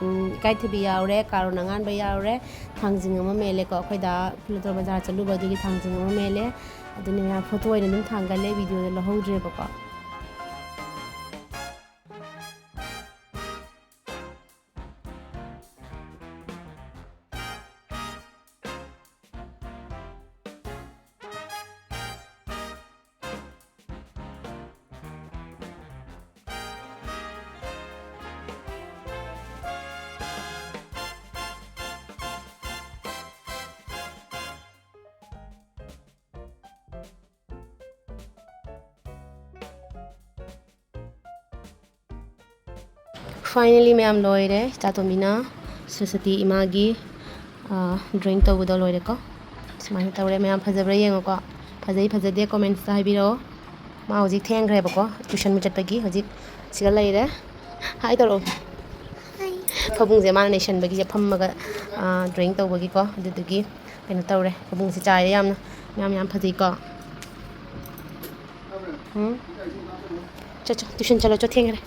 ꯎꯝ, ꯏꯀꯥꯏꯊꯕꯤ ꯌꯥꯎꯔꯦ, ꯀꯥꯔꯣꯟ ꯑꯉꯥꯟꯕ ꯌꯥꯎꯔꯦ, ꯊꯥꯡꯖꯤꯡ ꯑꯃ ꯃꯦꯠꯂꯦꯀꯣ꯫ ꯑꯩꯈꯣꯏ ꯗꯥ ꯐꯤꯂꯣꯇꯣ ꯕꯖꯥꯔ ꯆꯠꯂꯨꯕ, ꯑꯗꯨꯒꯤ ꯊꯥꯡꯖꯤꯡ ꯑꯃ ꯃꯦꯠꯂꯦ꯫ ꯑꯗꯨꯅ ꯃꯌꯥꯝ, photo ꯑꯣꯏꯅ ꯑꯗꯨꯝ ꯊꯥꯡꯒꯠꯂꯦ, videoꯗ ꯂꯧꯍꯧꯗ꯭ꯔꯦꯕꯀꯣ꯫ Finally ꯃꯌꯥꯝ, ꯂꯣꯏꯔꯦ꯫ ꯏꯆꯥꯇꯣꯝꯕꯤꯅ ꯁꯔꯁꯋꯇꯤ ꯏꯃꯥꯒꯤ, ꯑ, drawing ꯇꯧꯕꯗꯣ ꯂꯣꯏꯔꯦꯀꯣ꯫ ꯁꯨꯃꯥꯏꯅ ꯇꯧꯔꯦ ꯃꯌꯥꯝ, ꯐꯖꯕ꯭ꯔꯥ ꯌꯦꯡꯉꯨꯀꯣ꯫ ꯐꯖꯩ ꯐꯖꯗꯦ ꯀꯣꯃꯦꯟꯁꯇ ꯍꯥꯏꯕꯤꯔꯛꯑꯣ꯫ ꯃꯥ ꯍꯧꯖꯤꯛ ꯊꯦꯡꯈ꯭ꯔꯦꯕꯀꯣ, ꯇ꯭ꯌꯨꯁꯟ ꯆꯠꯄꯒꯤ ꯍꯧꯖꯤꯛ ꯁꯤꯗ ꯂꯩꯔꯦ꯫ ꯍꯥꯏ ꯇꯧꯔꯛꯑꯣ꯫ ꯐꯃꯨꯡꯁꯦ ꯃꯥꯅ ꯅꯩꯁꯟꯕꯒꯤꯁꯦ ꯐꯝꯃꯒ ꯗ꯭ꯔꯣꯌꯤꯡ ꯇꯧꯕꯒꯤꯀꯣ, ꯑꯗꯨꯗꯨꯒꯤ ꯀꯩꯅꯣ ꯇꯧꯔꯦ꯫ ꯐꯃꯨꯡꯁꯦ ꯆꯥꯏꯔꯦ ꯌꯥꯝꯅ꯫ ꯃꯌꯥꯝ ꯌꯥꯝ ꯐꯖꯩꯀꯣ꯫ ꯎꯝ꯫ ꯆꯠ ꯆꯠ ꯇ꯭ꯌꯨꯁꯟ ꯆꯠꯂꯣ ꯆꯣ, ꯊꯦꯡꯈ꯭ꯔꯦ꯫